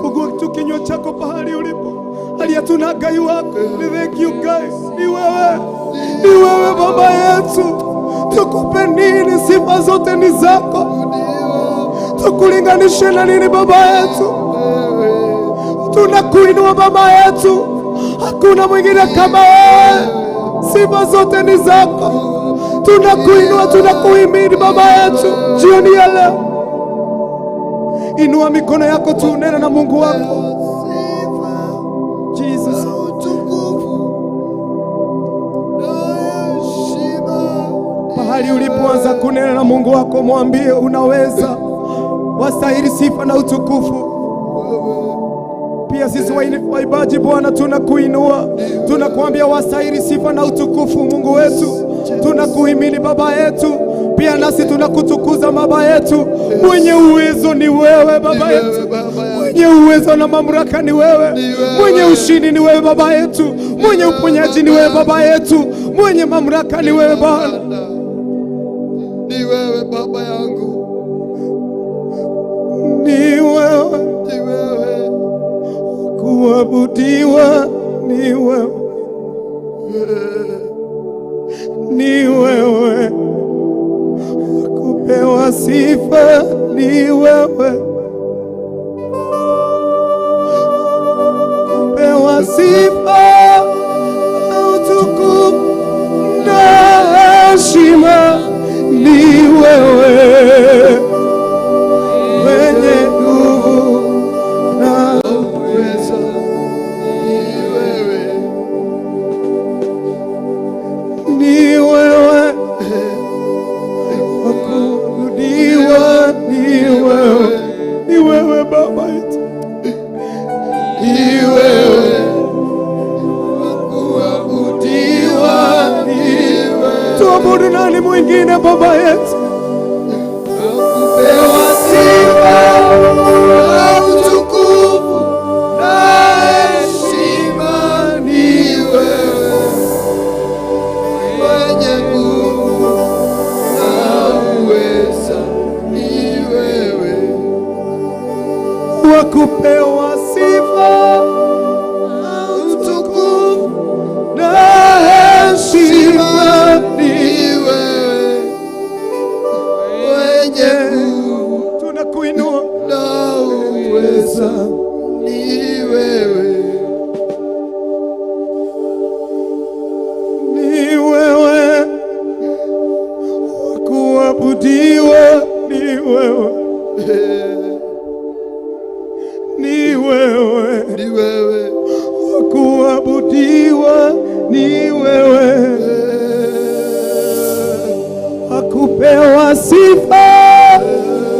Fungua tu kinywa chako pahali ulipo, aliyetuna Ngai wako ni thank you Ngai, ni wewe, ni wewe Baba yetu. Tukupe nini? Sifa zote ni zako. Tukulinganishe na nini Baba yetu? Tunakuinua Baba yetu, hakuna mwingine kama wewe. Sifa zote ni zako. Tunakuinua, tunakuhimidi Baba yetu jioni ya leo. Inua mikono yako tu, nena na Mungu wako. Sifa Jesus. na utukufu na heshima Pahali ulipoanza kunena na Mungu wako, mwambie unaweza, wastahili sifa na utukufu. Pia sisi waibaji, Bwana, tunakuinua, tunakuambia wastahili sifa na utukufu, Mungu wetu. Tunakuhimidi Baba yetu, pia nasi tunakutukuza Baba yetu. Mwenye uwezo ni wewe Baba Ni wewe, yetu, Baba yangu. mwenye uwezo na mamlaka ni wewe, Ni wewe. mwenye ushindi ni wewe Baba yetu, mwenye uponyaji ni wewe Baba yetu, mwenye mamlaka ni wewe Bwana. Ni wewe Baba yangu, Ni wewe ni wewe. kuabudiwa, ni wewe, ni wewe kupewa sifa, ni wewe kupewa sifa na utukufu na heshima, ni wewe mwenye nguvu na Uweza ni wewe. ni wewe wakuabudiwa, ni wewe, ni wewe Baba yetu, Ni wewe kuabudiwa, ni wewe tuabudu nani mwingine Baba yetu? kupewa sifa na utukufu na heshima, ni wewe mwenye nguvu na uweza, ni wewe. Wa kupewa sifa na utukufu na heshima ni Ni wewe mwenye nguvu tunakuinua na uweza, ni wewe. Ni wewe wa kuabudiwa, ni wewe, ni wewe Ni wewe. Wa kuabudiwa, ni wewe wa kupewa sifa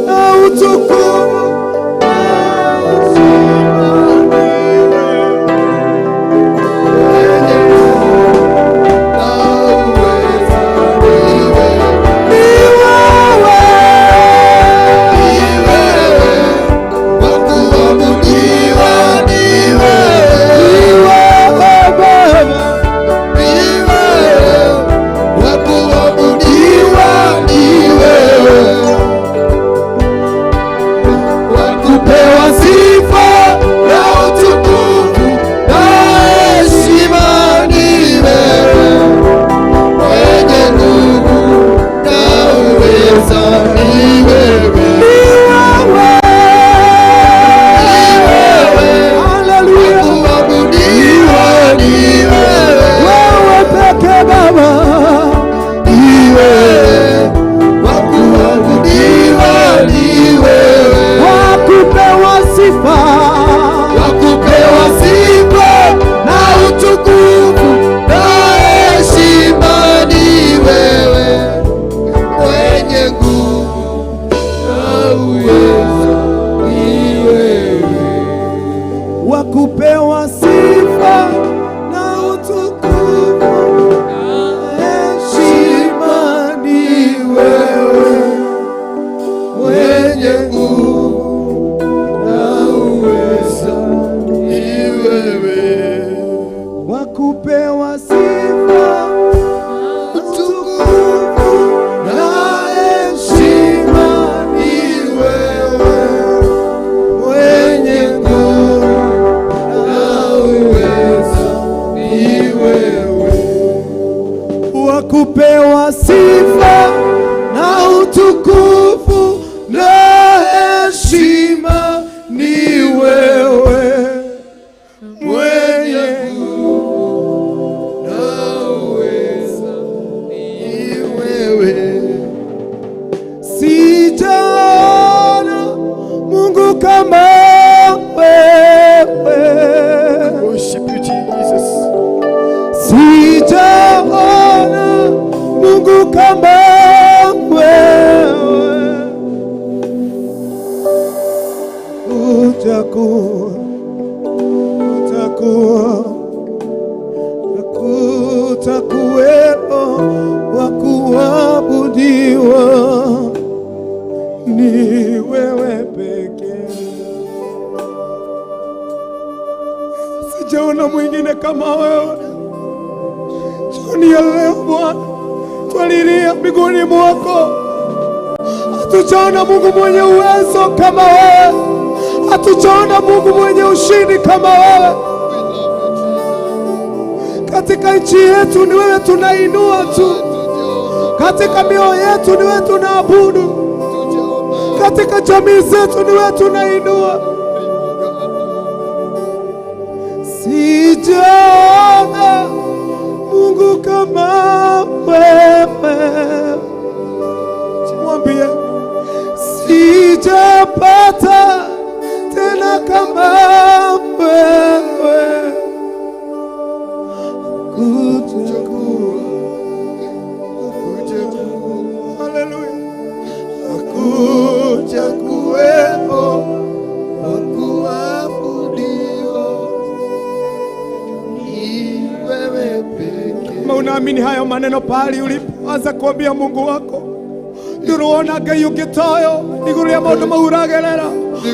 na utukufu na heshima, ni wewe. Na uweza, ni wewe. Ni wewe. Ni wewe. Wa kuabudiwa, ni wewe. Ni wewe Baba. Ni wewe. Wa kuabudiwa, ni wewe. Wa kupewa sifa na utukufu na heshima, ni wewe. Mwenye nguvu na uweza, ni wewe. Ni wewe. Ni wewe. Haleluya. Kuabudiwa, ni wewe. Wewe peke Baba. Ni wewe. Wa kuabudiwa, ni wewe. Wa kupewa sifa. Wa kupewa sifa na utukufu na heshima, ni wewe. Mwenye nguvu na uweza, ni wewe. Wa kupewa sifa na utukufu na heshima, ni wewe. Mwenye nguvu na uweza, ni wewe. Wa kupewa sifa, Utukufu na heshima, ni wewe. Mwenye nguvu na uweza, ni wewe. Wa kupewa sifa na utukufu na heshima, ni wewe. Mwenye nguvu na uweza, ni wewe. Sijaona Mungu kama wewe. Worship you, Jesus. Sijaona Mungu kama wewe. Utakuwa, utakuwa, hakutakuwepo wa kuabudiwa, ni wewe pekee. Sijaona mwingine kama wewe. Jioni ya leo Bwana, twalilia miguuni mwako. Hatujaona Mungu mwenye uwezo kama wewe, hatujaona Mungu mwenye ushindi kama wewe. We love you, Jesus. Katika nchi yetu ni wewe tunainua tu, Hatujaona, katika mioyo yetu ni wewe tunaabudu, hatujaona. Katika jamii zetu ni wewe tunainua. Sijaona Mungu kama wewe, mwambie sijapata tena kama wewe. Kutakuwa, haleluya, Hakuja kuwepo wa kuabudiwa, ni wewe pekee. Kama unaamini hayo maneno pahali ulipo, anza kuambia Mungu wako, ndũrona Ngai ũngĩ toyo igũrũ rĩa maũndũ mau ũragerera.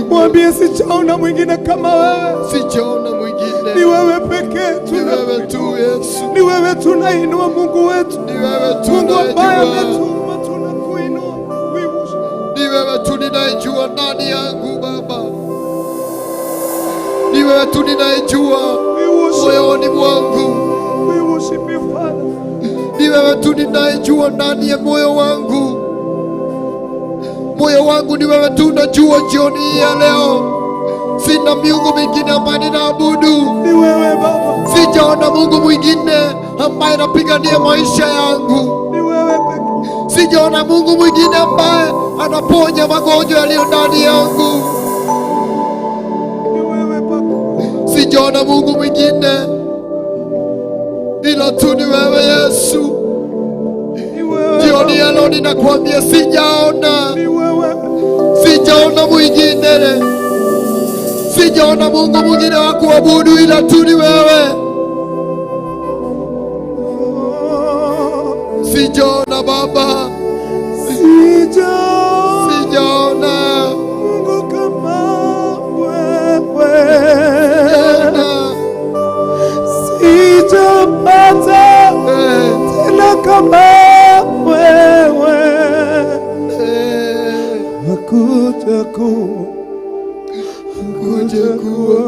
Mwambie sijaona mwingine kama wewe, Sijaona mwingine, ni wewe pekee ni wewe tu Yesu, ni wewe tunainua Mungu wetu, ni wewe tu Mungu ambaye unayejua, ametuumba, tunakuinua. We worship. ni wewe tu ninayejua ndani yangu Baba. tu ninayejua We worship, moyoni mwangu, we worship you, Father. ni wewe tu ninayejua ndani ya moyo wangu. Moyo wangu ni wewe tu unajua jioni hii ya leo. Sina miungu mingine ambaye ninaabudu, Ni wewe Baba, sijaona Mungu mwingine ambaye anapigania maisha yangu, ni wewe pekee. sijaona Mungu mwingine ambaye anaponya magonjwa yaliyo ndani yangu, Ni wewe Baba. sijaona Mungu mwingine ila tu ni wewe Yesu. Ni wewe Jioni ya leo ninakuambia, sijaona, Ni wewe. sijaona mwingine, sijaona Mungu mwingine wa kuabudu ila tu ni wewe. Oh, Sijaona Baba, sijaona sijaona, Mungu kama wewe. sijaona, Sijapata eh, tena kama wewe. eh, Hakutakuwa, hakutakuwa,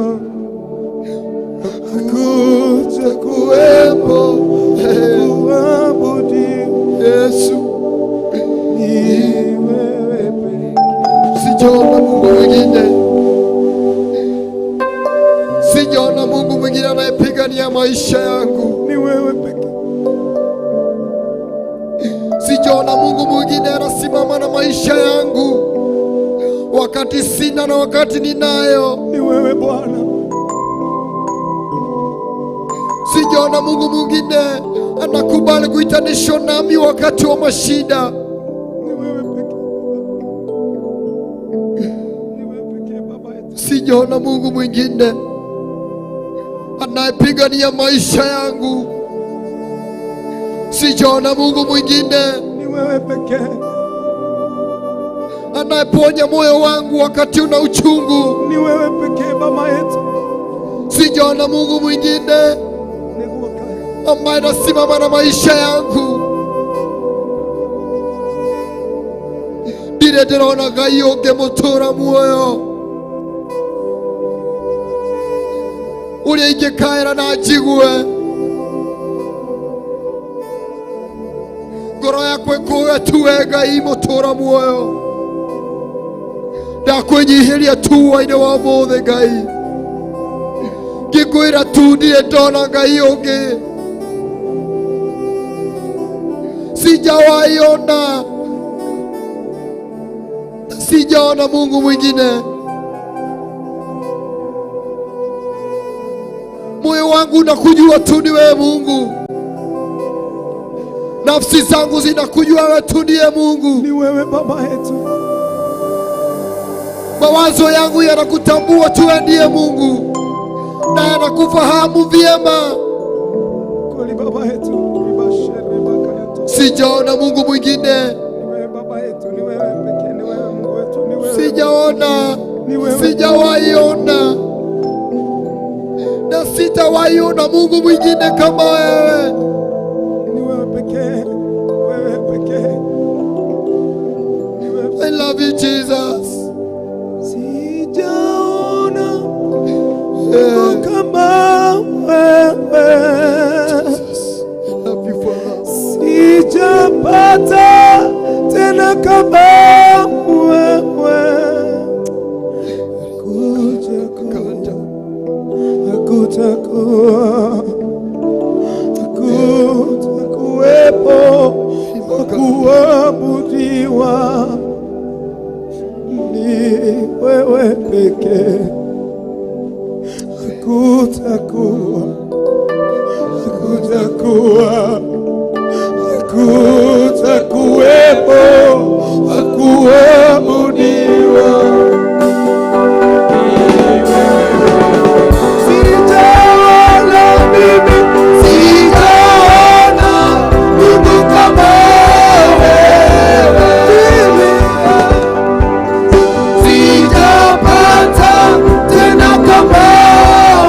hakutakuwepo eh, kuabudiwa Yesu, ni wewe pekee. sijaona Mungu mwingine, sijaona Mungu mwingine anayepigania maisha yangu, Ni wewe pekee. sijaona Mungu mwingine anasimama na maisha yangu wakati sina na wakati ninayo. Ni wewe Bwana. Sijaona Mungu mwingine anakubali kuitanishwa nami wakati wa mashida. Ni wewe pekee. Ni wewe pekee Baba yetu. Sijaona Mungu mwingine anayepigania maisha yangu. Sijaona Mungu mwingine Ni wewe pekee. anayeponya moyo wangu wakati una uchungu. Ni wewe pekee Baba yetu. Sijaona Mungu mwingine Nikuokae. ambaye anasimama na maisha yangu. Ndirĩ ndĩrona Ngai ũngĩ mũtũra muoyo ũrĩa ingĩkaĩra na njigue ngoro yakwa ĩkũge tu we Ngai mũtũra muoyo. Ndakwĩnyihĩria tu hwainĩ wa ũmũthĩ Ngai, ngĩkwĩra tu ndirĩ ndona Ngai ũngĩ, sijawahi ona, sijaona Mungu mwingine. Moyo wangu unakujua tu ni wewe Mungu, nafsi zangu zinakujua wewe tu ndiye Mungu, Ni wewe Baba yetu. mawazo yangu yanakutambua tu wewe ndiye Mungu na yanakufahamu vyema. Kweli Baba yetu. Ribashere baka yetu. Sijaona Mungu mwingine, Ni wewe Baba yetu. Ni wewe pekee. Ni wewe Mungu wetu. Ni wewe. sijaona, Ni wewe. sijawahi ona na sitawahi ona Mungu mwingine kama wewe. Ni wewe pekee. Wewe pekee. Ni wewe. I love you Jesus. Sijaona Mungu kama wewe. I love you Father. Sijapata tena kama wewe. Hakutakuwa, hakutakuwa, hakutakuwepo wa kuabudiwa, ni wewe pekee. Hakutakuwa, hakutakuwa, hakutakuwepo wa kuabudiwa. Sijaona mimi, sijaona Mungu kama wewe. Mimi sijapata tena kama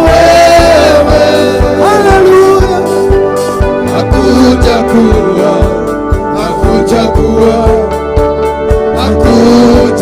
wewe. Haleluya. Hakutakuwa, hakutakuwa, hakutakuwa.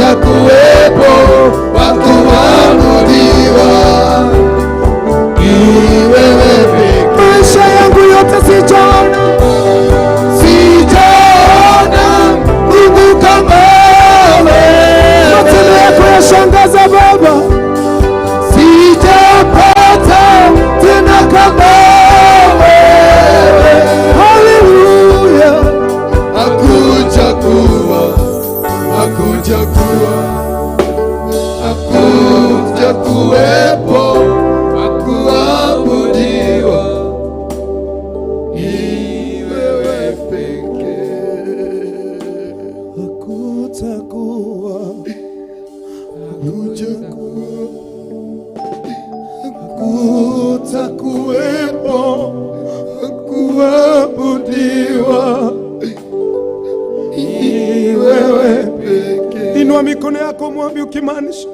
mikono yako mwambie ukimaanisha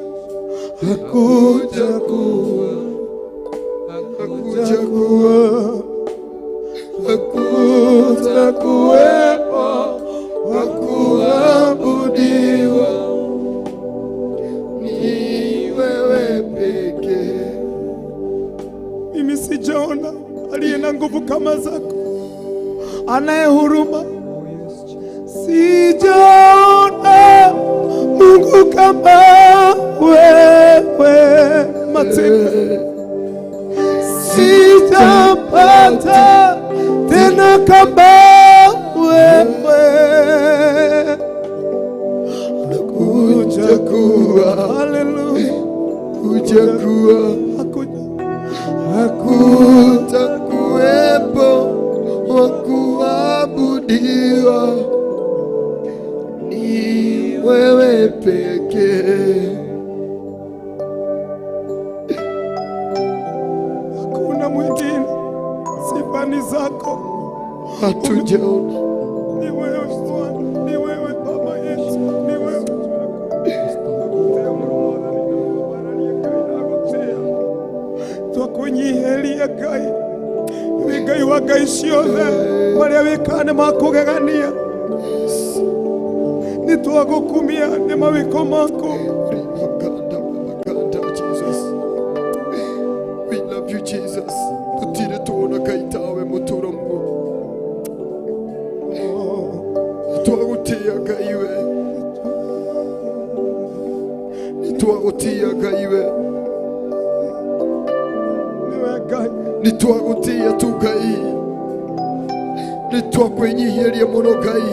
hakutakuwa, Hakutakuwa, hakutakuwepo wa kuabudiwa, ni wewe pekee. Mimi sijaona aliye na nguvu kama zako, anaye huruma. Sijaona Mungu kama wewe, Matimba. Sijapata tena kama wewe. Hakutakuwa, Haleluya, hakujakuwa, hakuja hakutakuwepo wa kuabudiwa, ni wewe pekee. Hakuna mwingine, sifa ni zako. Hatujaona Ni wewe Bwana, ni wewe Baba yetu, ni wewe. Twakunyiheria Ngai, wĩ Ngai wa ngai ciothe, marĩa wĩkaga nĩ makũgegania. Nĩ twagũkumia nĩ mawĩko maku. Maganda, Maganda, Jesus. We love you, Jesus. Tutire tuona kaitawe mutura muo. Twagutia Ngai we. Nitwagutia Ngai we. Nĩwe Ngai. Nitwagutia tu Ngai. Nitwakwĩnyihĩria mũno Ngai.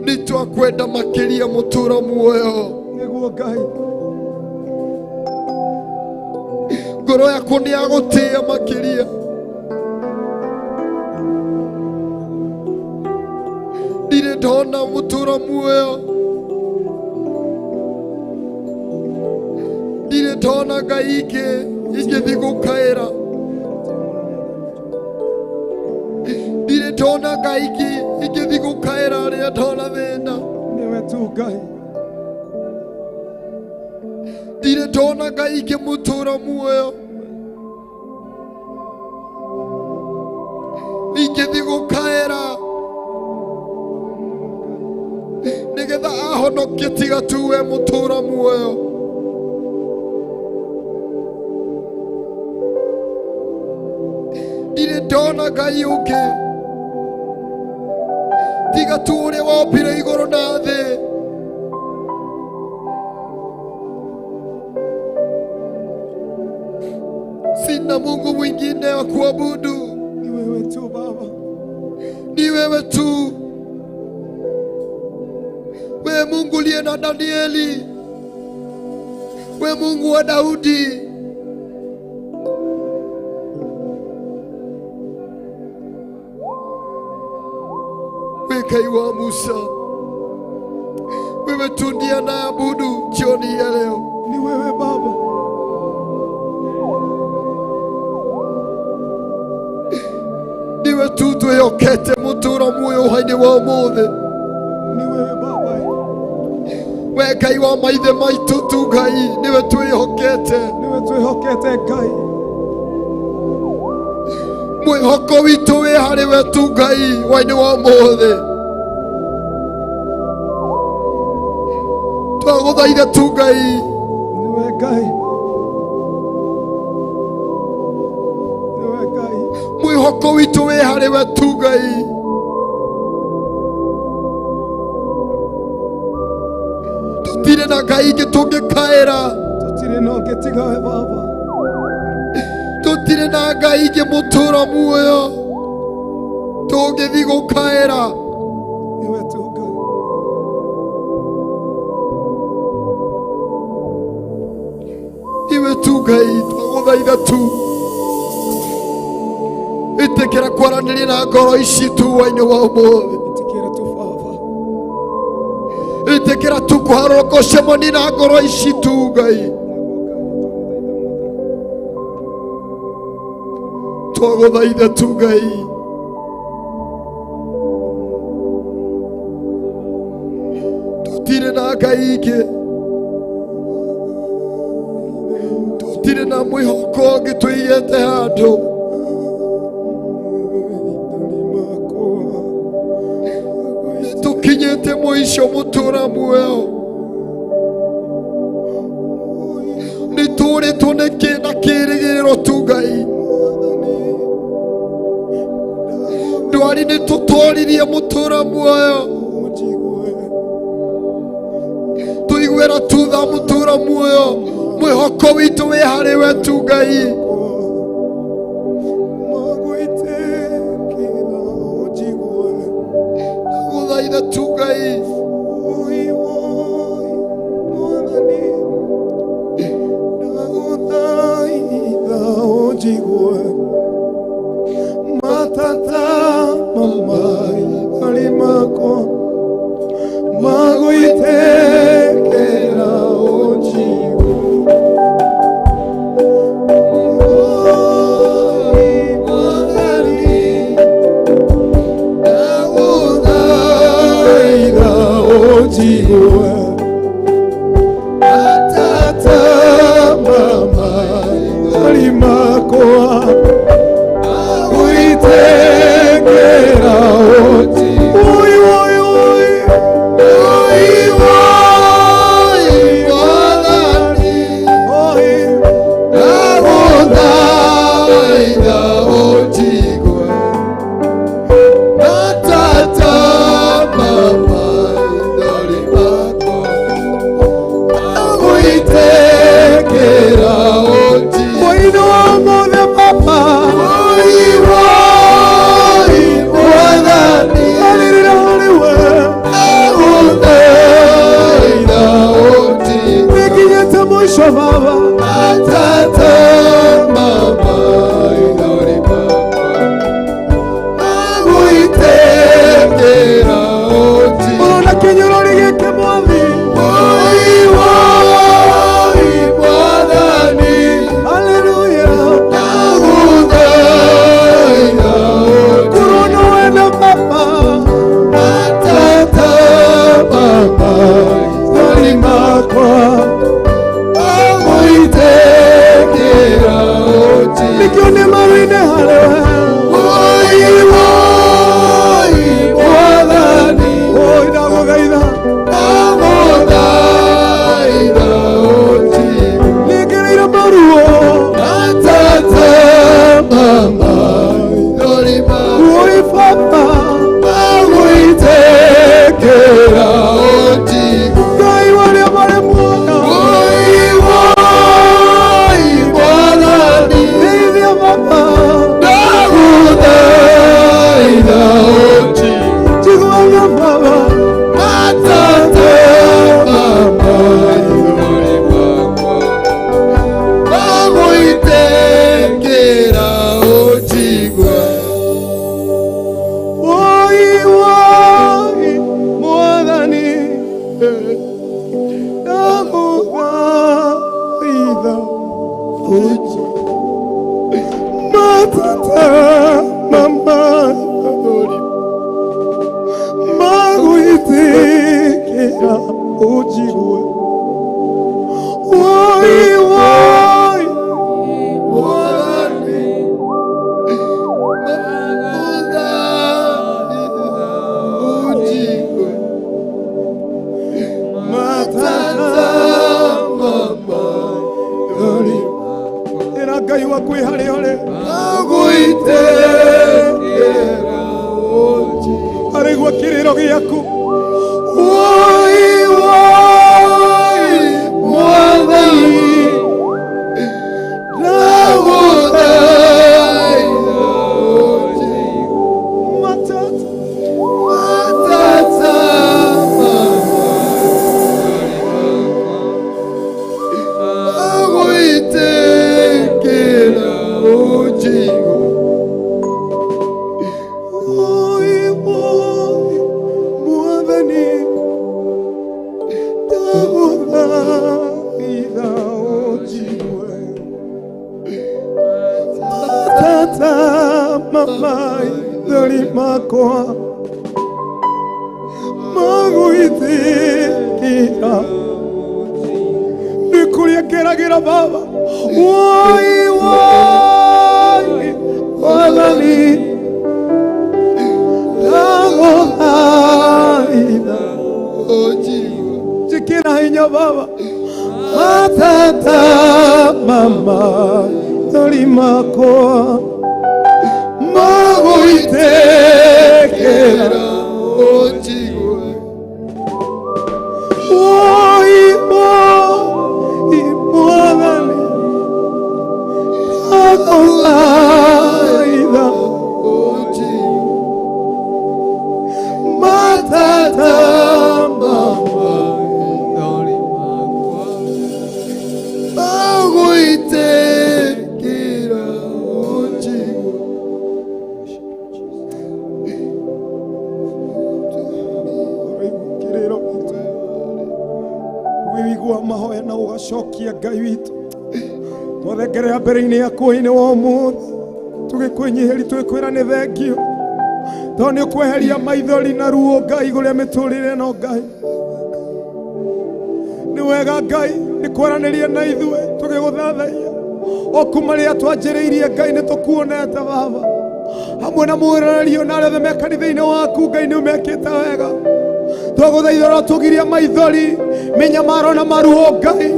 Nitwakwenda makĩria mũtũra muoyo. Nĩguo Ngai. Ngoro yakwa nĩ yagũtĩĩa makĩria. Ndirĩ ndona mũtũra muoyo. Ndirĩ ndona Ngai ingĩ ingĩthiĩ gũkaĩra. Ndirĩ ndona Ngai ingĩ ingĩthiĩ gũkaĩra rĩrĩa ndona thĩna. Nĩwe tu Ngai. Ndirĩ ndona Ngai ingĩ mũtũra muoyo. Ingĩthiĩ gũkaĩra nĩgetha ahonokie tiga tu we mũtũra muoyo. Ndirĩ ndona Ngai ũngĩ tiga tu ũrĩa wombire igũrũ na thĩ. Sina Mungu mwingine wa kuabudu, Ni wewe tu Baba. ni wewe tu. We Mungu uliye na Danieli, we Mungu wa Daudi, we Ngai wa Musa, wewe tu ndiye naabudu jioni ya leo. Ni wewe Baba. Niwe tu twĩhokete mũtũũro muoyo ũhai-inĩ wa ũmũthĩ. Ni wewe Baba. We Ngai wa maithe maitũ tu Ngai, niwe twĩhokete. Niwe twĩhokete Ngai. Mwĩhoko witũ wĩ harĩ we tu Ngai hwaĩ-inĩ wa ũmũthĩ. Twagũthaitha tu Ngai, Niwe Ngai. Niwe Ngai. mwĩhoko witũ wĩ harĩ we tu Ngai. Tũtirĩ na Ngai ingĩ tũngĩkaĩra, Tũtirĩ na ũngĩ tiga we Baba. tũtirĩ na Ngai ingĩ mũtũũra muoyo tũngĩthiĩ gũkaĩra. Niwe tu Ngai. Iwe tu Ngai, twagũthaitha tu. Ĩtĩkĩra kwaranĩria na ngoro ici tu hwaĩ-inĩ wa ũmũthĩ. Ĩtĩkĩra tu Baba. Ĩtĩkĩra tu kũharũrũka ũcemanie na ngoro ici tu Ngai. Nĩguo Ngai, twagũthaitha Mwathani. Twagũthaitha tu Ngai. na ngai ingĩ. Tũtirĩ na mwĩhoko ũngĩ tũigĩte handũ. Tũkinyĩte mũico mũtũra muoyo. Nĩ tũrĩtwo nĩ na kĩrĩgĩrĩro tu Ngai. Ndwari nĩ tũtoririe mũtũra muoyo. Tũiguĩra tu tha mũtũra muoyo. Mwĩhoko witũ wĩ harĩ we tu Ngai. Ndagũthaitha tu Ngai. Matata mamai alimako maguitekera ojigo. Ndagũthaitha ojigo. Matata mamai alimako maguitekera ojigo. Oi oi oi Oi, oi, Mwathani. Oi. Ndagũthaitha ũnjigue. Matata mama maithori makwa magũitĩkĩra ũnjigue. Oino mothe papa. Oi, oi, Mwathani. Alirira harĩ we. Ndagũthaitha ũnjigue. Nĩnginyĩte mũico baba. Matata mama maithori makwa magũitĩkĩra ũnjigue. Ũrona kĩnyũrũri gĩkĩ mwathi. Oi, oi, Mwathani. Haleluya. Ndagũthaitha ũnjigue. Kũrona wenda papa. Matata mama Maithori makwa magũitĩkĩra ũnjigue. Nĩkĩo nĩ maru-inĩ harĩ we. Oi, oi, Mwathani. Oi ndagũthaitha. Ndagũthaitha ũnjigue. Nĩngereire maruo. Matata mama maithori makwa Oi baba. magũitĩkĩra ũnjigue. Ngai warĩa marĩ muoyo. Oi, oi, Mwathani. Ndeithia baba. Ndagũthaitha ũnjigue. Njiguaga baba. Matata mama maithori makwa magũitĩkĩra ũnjigue. Oi oi Mwathani. Ndagũthaitha ũnjigue. Matata mama magũitĩkĩra ũnjigue. Oi oi Mwathani, ndagũthaitha ũnjigue. Matata mama maithori ĩra Ngai waku ĩ harĩa ũrĩ. magũitĩkĩra ũnjigue. Arĩigua kĩrĩro gĩaku. Oi, oi, Mwathani, ndagũthaitha ũnjigue. Matata Matata mama magũitĩkĩra ũnjigue. Oi oi Mwathani ndagũthaitha ũnjigue. Matata mama maithori makwa magũitĩkĩra ageragĩra baba woi woi Mwathani ndagũthaitha njĩkĩra hinya baba matata mama tori makwa magũitĩkĩra woi woi Mwathani ndagũthaitha matata mama Kirĩro gitũ wĩigua mahoya na ũgacokia Ngai witũ twathengerera mbere-inĩ yaku hwaĩ-inĩ wa ũmũthĩ tũgĩkwĩnyihĩria tũgĩkwĩra nĩ thengio tondũ nĩ ũkweheria maithori na ruo Ngai igũrũ rĩa mĩtũrĩre ĩno Ngai nĩ wega Ngai nĩ kwaranĩria na ithuĩ tũgĩgũthathaia o kuma rĩrĩa twanjĩrĩirie Ngai nĩ tũkuonete baba hamwe na mwĩroreri na arĩa othe me kanitha-inĩ waku Ngai nĩ ũmekĩte wega twagũthaitha ũrotũgiria maithori mĩnyamaro na maruo Ngai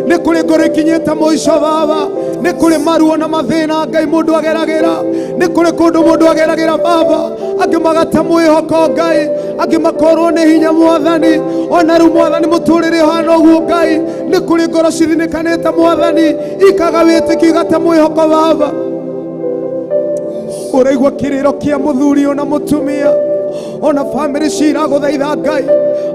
nĩ kũrĩ ngoro ikinyĩte mũico baba nĩ kũrĩ maruo na mathĩna Ngai mũndũ ageragĩra nĩ kũrĩ kũndũ mũndũ ageragĩra baba angĩ magate mwĩhoko Ngai angĩ makorwo nĩ hinya Mwathani ona rĩu Mwathani mũtũrĩre ũhana ũguo Ngai nĩ kũrĩ ngoro cithinĩkanĩte Mwathani ikaga wĩtĩkio igate mwĩhoko baba ũraigua kĩrĩro kĩa mũthuri ona mũtumia ona bamĩrĩ ciragũthaitha Ngai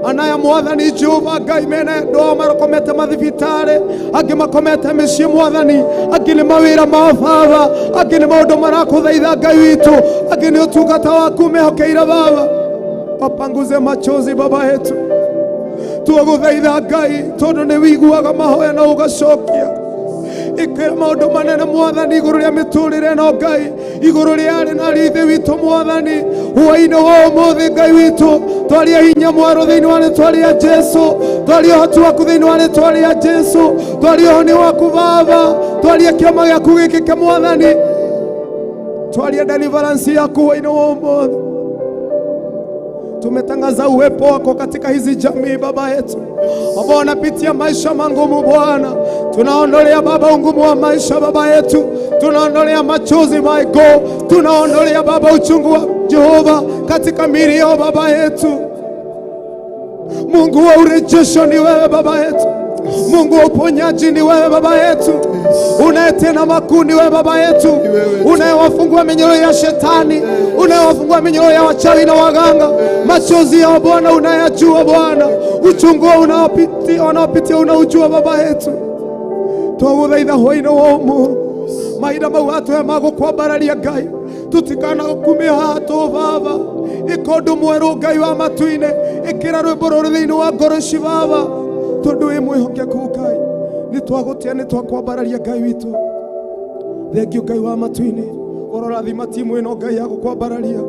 anaya Mwathani Jehova Ngai mena andũ marokomete mathibitarĩ angĩ makomete mĩciĩ Mwathani angĩ nĩ mawĩra mao baba angĩ nĩ maũndũ marakũthaitha Ngai witũ angĩ nĩ ũtungata waku mehokeire baba wapanguze machozi baba yetu twagũthaitha Ngai tondũ nĩ wĩiguaga mahoya na ũgacokia ĩkĩra maũndũ manene Mwathani igũrũ rĩa mĩtũrĩre ĩno Ngai igũrũ rĩa arĩ na arĩa ithe witũ Mwathani hwaĩ-inĩ wa ũmũthĩ Ngai witũ twaria hinya mwerũ thĩinĩ wa rĩtwa rĩa Jesũ twaria ũhoti waku thĩinĩ wa rĩtwa rĩa Jesũ twaria ũhoni waku baba twaria kĩama gĩaku gĩkĩke Mwathani twaria deliverance yaku hwaĩ-inĩ wa ũmũthĩ. Tumetangaza uwepo wako katika hizi jamii baba yetu ambao wanapitia maisha mangumu Bwana, tunaondolea baba ungumu wa maisha baba yetu, tunaondolea machozi my God, tunaondolea baba uchungu wa Jehova katika miili yao baba yetu. Mungu wa urejesho ni wewe baba yetu, Mungu wa uponyaji ni wewe baba yetu, unayetenda makuu ni wewe baba yetu, unayewafungua minyororo ya shetani, unayewafungua minyororo ya wachawi na waganga. Machozi yao Bwana unayajua Bwana, uchungu wanaopitia unaujua baba yetu. Twagũthaitha hwaĩ-inĩ wa ũmũthĩ mahinda mau atũhe magũkwambararia Ngai tutikana gũkumia haha tũ baba ĩka ũndũ mwerũ Ngai wa matu-inĩ ĩkĩra rwĩmbo rũrũ thĩinĩ wa ngoro ici baba tondũ wĩ mwĩhokeku Ngai nĩ twagũtĩa nĩ twakwambararia Ngai witũ thengio Ngai wa matu-inĩ ũrorathima timu ĩno Ngai ya gũkwambararia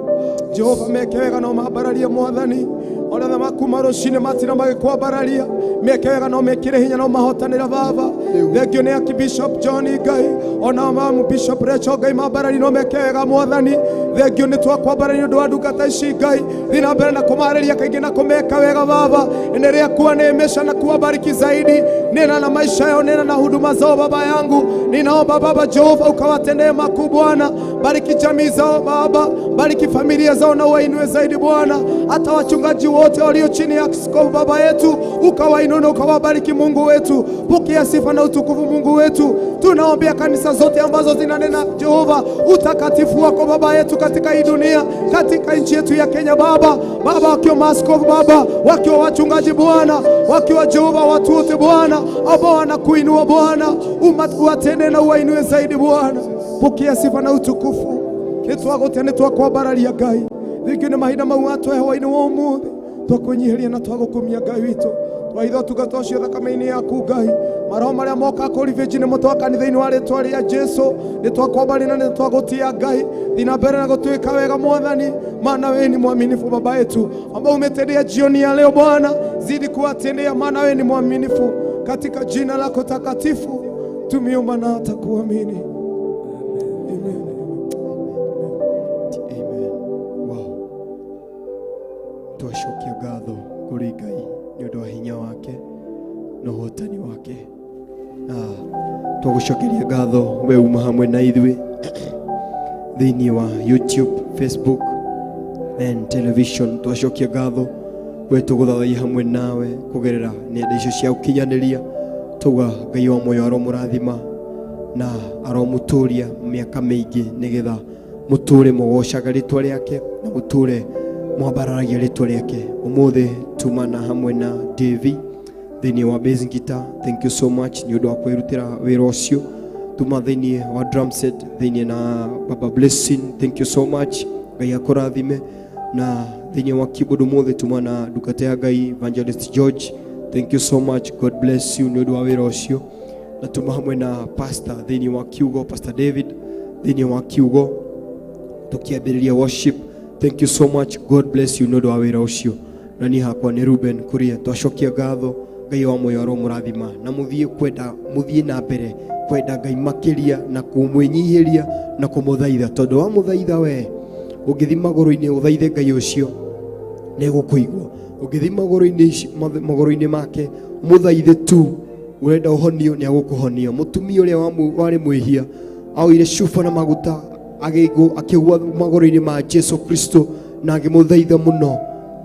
Jehova meke wega no mambararie Mwathani arĩa othe makuma rũcinĩ matina magĩkwambararia meke wega no mekĩre hinya no mahotanĩra baba thengio nĩ Archbishop John Ngai ona mamu Bishop Rachel Ngai mambararia no meke wega Mwathani thengio nĩ twakwambararia ũndũ wa ndungata ici Ngai thiĩ na mbere na kũmarĩria kaingĩ na kũmeka wega baba endelea kuwaneemesha na kuwabariki zaidi nena na maisha yao nena na huduma zao baba yangu ninaomba baba Jehova ukawatendee makuu Bwana bariki jamii zao baba bariki familia zao na uwainue zaidi Bwana hata wachungaji wote walio chini ya askofu baba yetu ukawainue na ukawabariki Mungu wetu pokea sifa na utukufu Mungu wetu tunaombea kanisa zote ambazo zinanena Jehova utakatifu wako baba yetu katika hii dunia katika nchi yetu ya Kenya baba baba wakiwa maaskofu baba wakiwa wachungaji Bwana wakiwa Jehova watu wote Bwana ambao wanakuinua Bwana uwatende na uwainue zaidi Bwana pokea sifa na utukufu nĩtwagũtĩa nĩtwakwambararia Ngai thingĩ nĩ mahinda mau atũhe hwaĩ-inĩ wa ũmũthĩ twakwĩnyihĩria na twagũkumia Ngai witũ twaitha ũtungata ũcio thakame-inĩ yaku Ngai maroho marĩa moka kũribĩnji nĩ mũtwakani thĩinĩ wa rĩtwa rĩa Jesũ nĩtwakwambarĩra na nĩtwagũtĩa Ngai thiĩ na mbere na gũtuĩka wega Mwathani maana wewe ni mwaminifu baba yetu ambao umetendea jioni ya leo Bwana zidi kuwatendea maana wewe ni mwaminifu. Katika jina lako takatifu tumeomba na hata kuamini. Amen. Amen. Wow. Twacokia ngatho kũrĩ Ngai nĩ ũndũ wa hinya wake na ũhotani wake. Na twagũcokeria ngatho we uma hamwe na ithuĩ thĩinĩ wa YouTube, Facebook and television. Twacokia ngatho we tũgũthathaiya hamwe nawe kũgerera nenda icio cia ũkinyanĩria. Tauga Ngai wa muoyo aromũrathima na aromũtũria mĩaka mĩingĩ nĩgetha mũtũre mũgocaga rĩtwa rĩake na mũtũre mwambararagia rĩtwa rĩake. Ũmũthĩ tumana hamwe na Davy thĩinĩ wa bass guitar. Thank you so much nĩ ũndũ wa kwĩrutĩra wĩra ũcio. Tuma thĩinĩ wa drum set thĩinĩ na Baba Blessing, thank you so much, Ngai akũrathime. Na thĩinĩ wa keyboard ũmũthĩ tuma na ndungata ya Ngai Evangelist George, thank you so much, God bless you nĩ ũndũ wa wĩra ũcio. Na tuma hamwe na pastor thĩinĩ wa kiugo, Pastor David thĩinĩ wa kiugo tukiambĩrĩria worship, thank you so much, God bless you nĩ ũndũ wa wĩra ũcio. Na niĩ hakwa nĩ Ruben Kuria. Twacokia ngatho Ngai wa muoyo aromũrathima na mũthiĩ kwenda, mũthiĩ na mbere kwenda Ngai makĩria na kũmwĩnyihĩria na kũmũthaitha, tondũ wamũthaitha we ũngĩthiĩ magũrũ-inĩ ũthaithe Ngai ũcio nĩ egũkũigua. Ũngĩthiĩ magũrũ-inĩ make mũthaithe tu, ũrenda ũhonio nĩ agũkũhonia. Mũtumia ũrĩa warĩ mwĩhia aoire cuba na maguta akĩgua magũrũ-inĩ ma Jesu Kristo na akĩmũthaitha mũno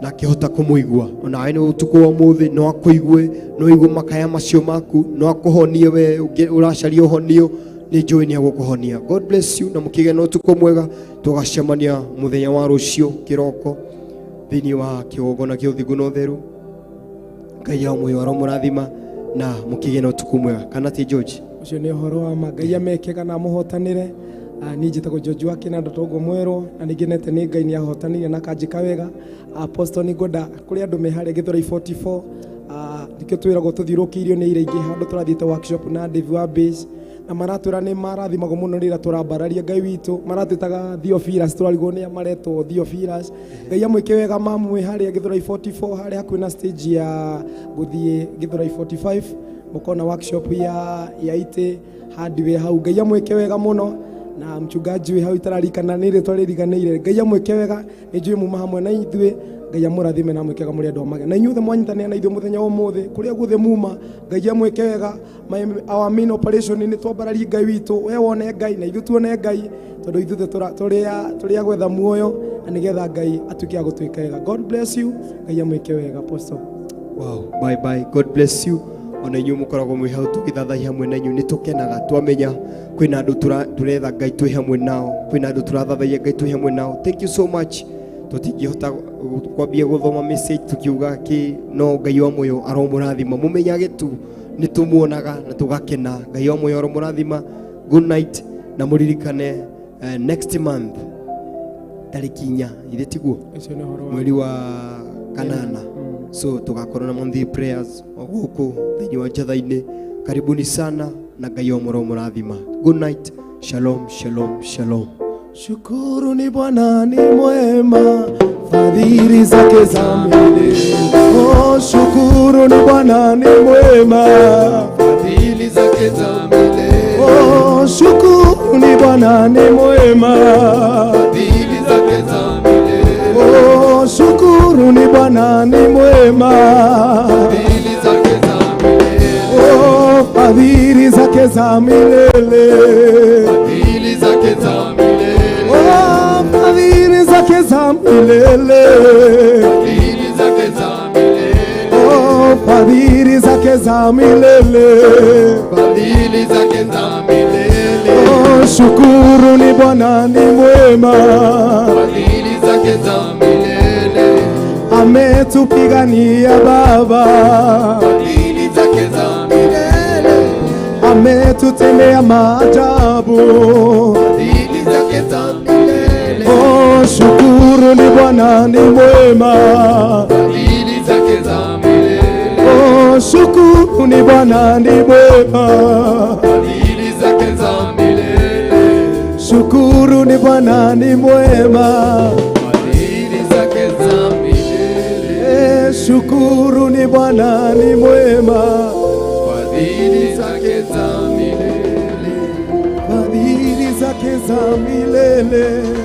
na akĩhota kũmũigua. Onawe nĩ ũtukũ wa ũmũthĩ no akũigue, no aigue makaya macio maku, no akũhonie we ũracaria ũhonio, nĩ njũĩ nĩ agũkũhonia. God bless you na mũkĩgĩa na ũtukũ mwega. Tũgacemania mũthenya wa rũciũ kĩroko thĩinĩ wa kĩgongona kĩa ũthingu na ũtheru. Ngai wa muoyo aromũrathima na mũkĩgĩe na ũtukũ mwega. Kana ti George? Ũcio nĩ ũhoro wa ma. Ngai amekega na amũhotanĩre. Niĩ njĩtagwo George wa Kĩnanda toguo mwerwo, na nĩ ngenete nĩ Ngai nĩ ahotanĩire na akanjĩka wega. Apostle, nĩ ngwenda kũrĩ andũ me harĩa Gĩthũrai 44, nĩkĩo twĩragwo tũthiũrũkĩirio nĩ ira ingĩ handũ tũrathiĩte workshop na Dave wa Base, na maratwĩra nĩ marathimagwo mũno rĩrĩa tũrambararia Ngai witũ. Maratwĩtaga Theophilus, tũrarigwo nĩ maretwo Theophilus. Ngai amwĩke wega mamwe harĩa Gĩthũrai 44, harĩa hakuhĩ na stage ya gũthiĩ Gĩthũrai 45, mũkona workshop ya itĩ hardware hau. Ngai amwĩke wega mũno na mchungaji wĩ hau itararikana nĩ rĩtwa rĩriganĩire. Ngai amwĩke wega, nĩ njũĩ muma hamwe na ithuĩ. Ngai amũrathime na amwĩke wega mũrĩ andũ a mage. Na inyuothe mwanyitanĩra na ithuĩ mũthenya wa ũmũthĩ kũrĩa guothe muma, Ngai amwĩke wega. Our main operation nĩ twambararie Ngai witũ, we wone Ngai na ithuĩ tuone Ngai, tondũ ithuĩ tũrĩ a gwetha muoyo na nĩgetha Ngai atuĩke a gũtwĩka wega. God bless you. Ngai amwĩke wega Apostle. Wow, bye bye. God bless you. Ona inyuĩ mũkoragwo mwĩ hau tũgĩthathaiya hamwe na inyuĩ, nĩ tũkenaga twamenya kwĩna andũ tũretha Ngai twĩ hamwe nao, kwĩna andũ tũrathathaiya Ngai twĩ hamwe nao. Thank you so much. Tũtingĩhota kwambia gũthoma message tukiuga kĩ, no Ngai wa muoyo aromũrathima. Mũmenyage tu nĩ tũmuonaga na tũgakena. Ngai wa muoyo aromũrathima. Good night na mũririkane next month tarĩki 4, ithe tiguo? Ũcio nĩ ũhoro wa mweri wa kanana. So tugakorwo na monthly prayers o gũkũ thĩinĩ wa njatha-inĩ. Karibuni sana na Ngai wa muoyo mũrathima. Good night. Shalom, shalom, shalom. Shukuru ni Bwana ni mwema, fadhili zake za milele. Oh, shukuru ni Bwana ni mwema, fadhili zake za milele. Oh, shukuru ni Bwana ni mwema, fadhili zake za milele. Oh, shukuru ni Bwana ni mwema, fadhili zake za milele. Oh, fadhili zake za milele, fadhili zake za milele. Oh, fadhili zake za milele, fadhili zake za milele. Oh, fadhili zake za milele, fadhili zake za milele. Oh, shukuru ni Bwana ni mwema, fadhili zake za milele. Ametupigania Baba, fadhili zake za milele. Ametutendea maajabu, fadhili zake za milele. Oh, shukuru ni Bwana ni mwema, fadhili zake za milele. Oh, shukuru ni Bwana ni mwema, fadhili zake za milele. Shukuru ni Bwana ni mwema, fadhili zake za milele. Shukuru ni Bwana ni mwema, milele.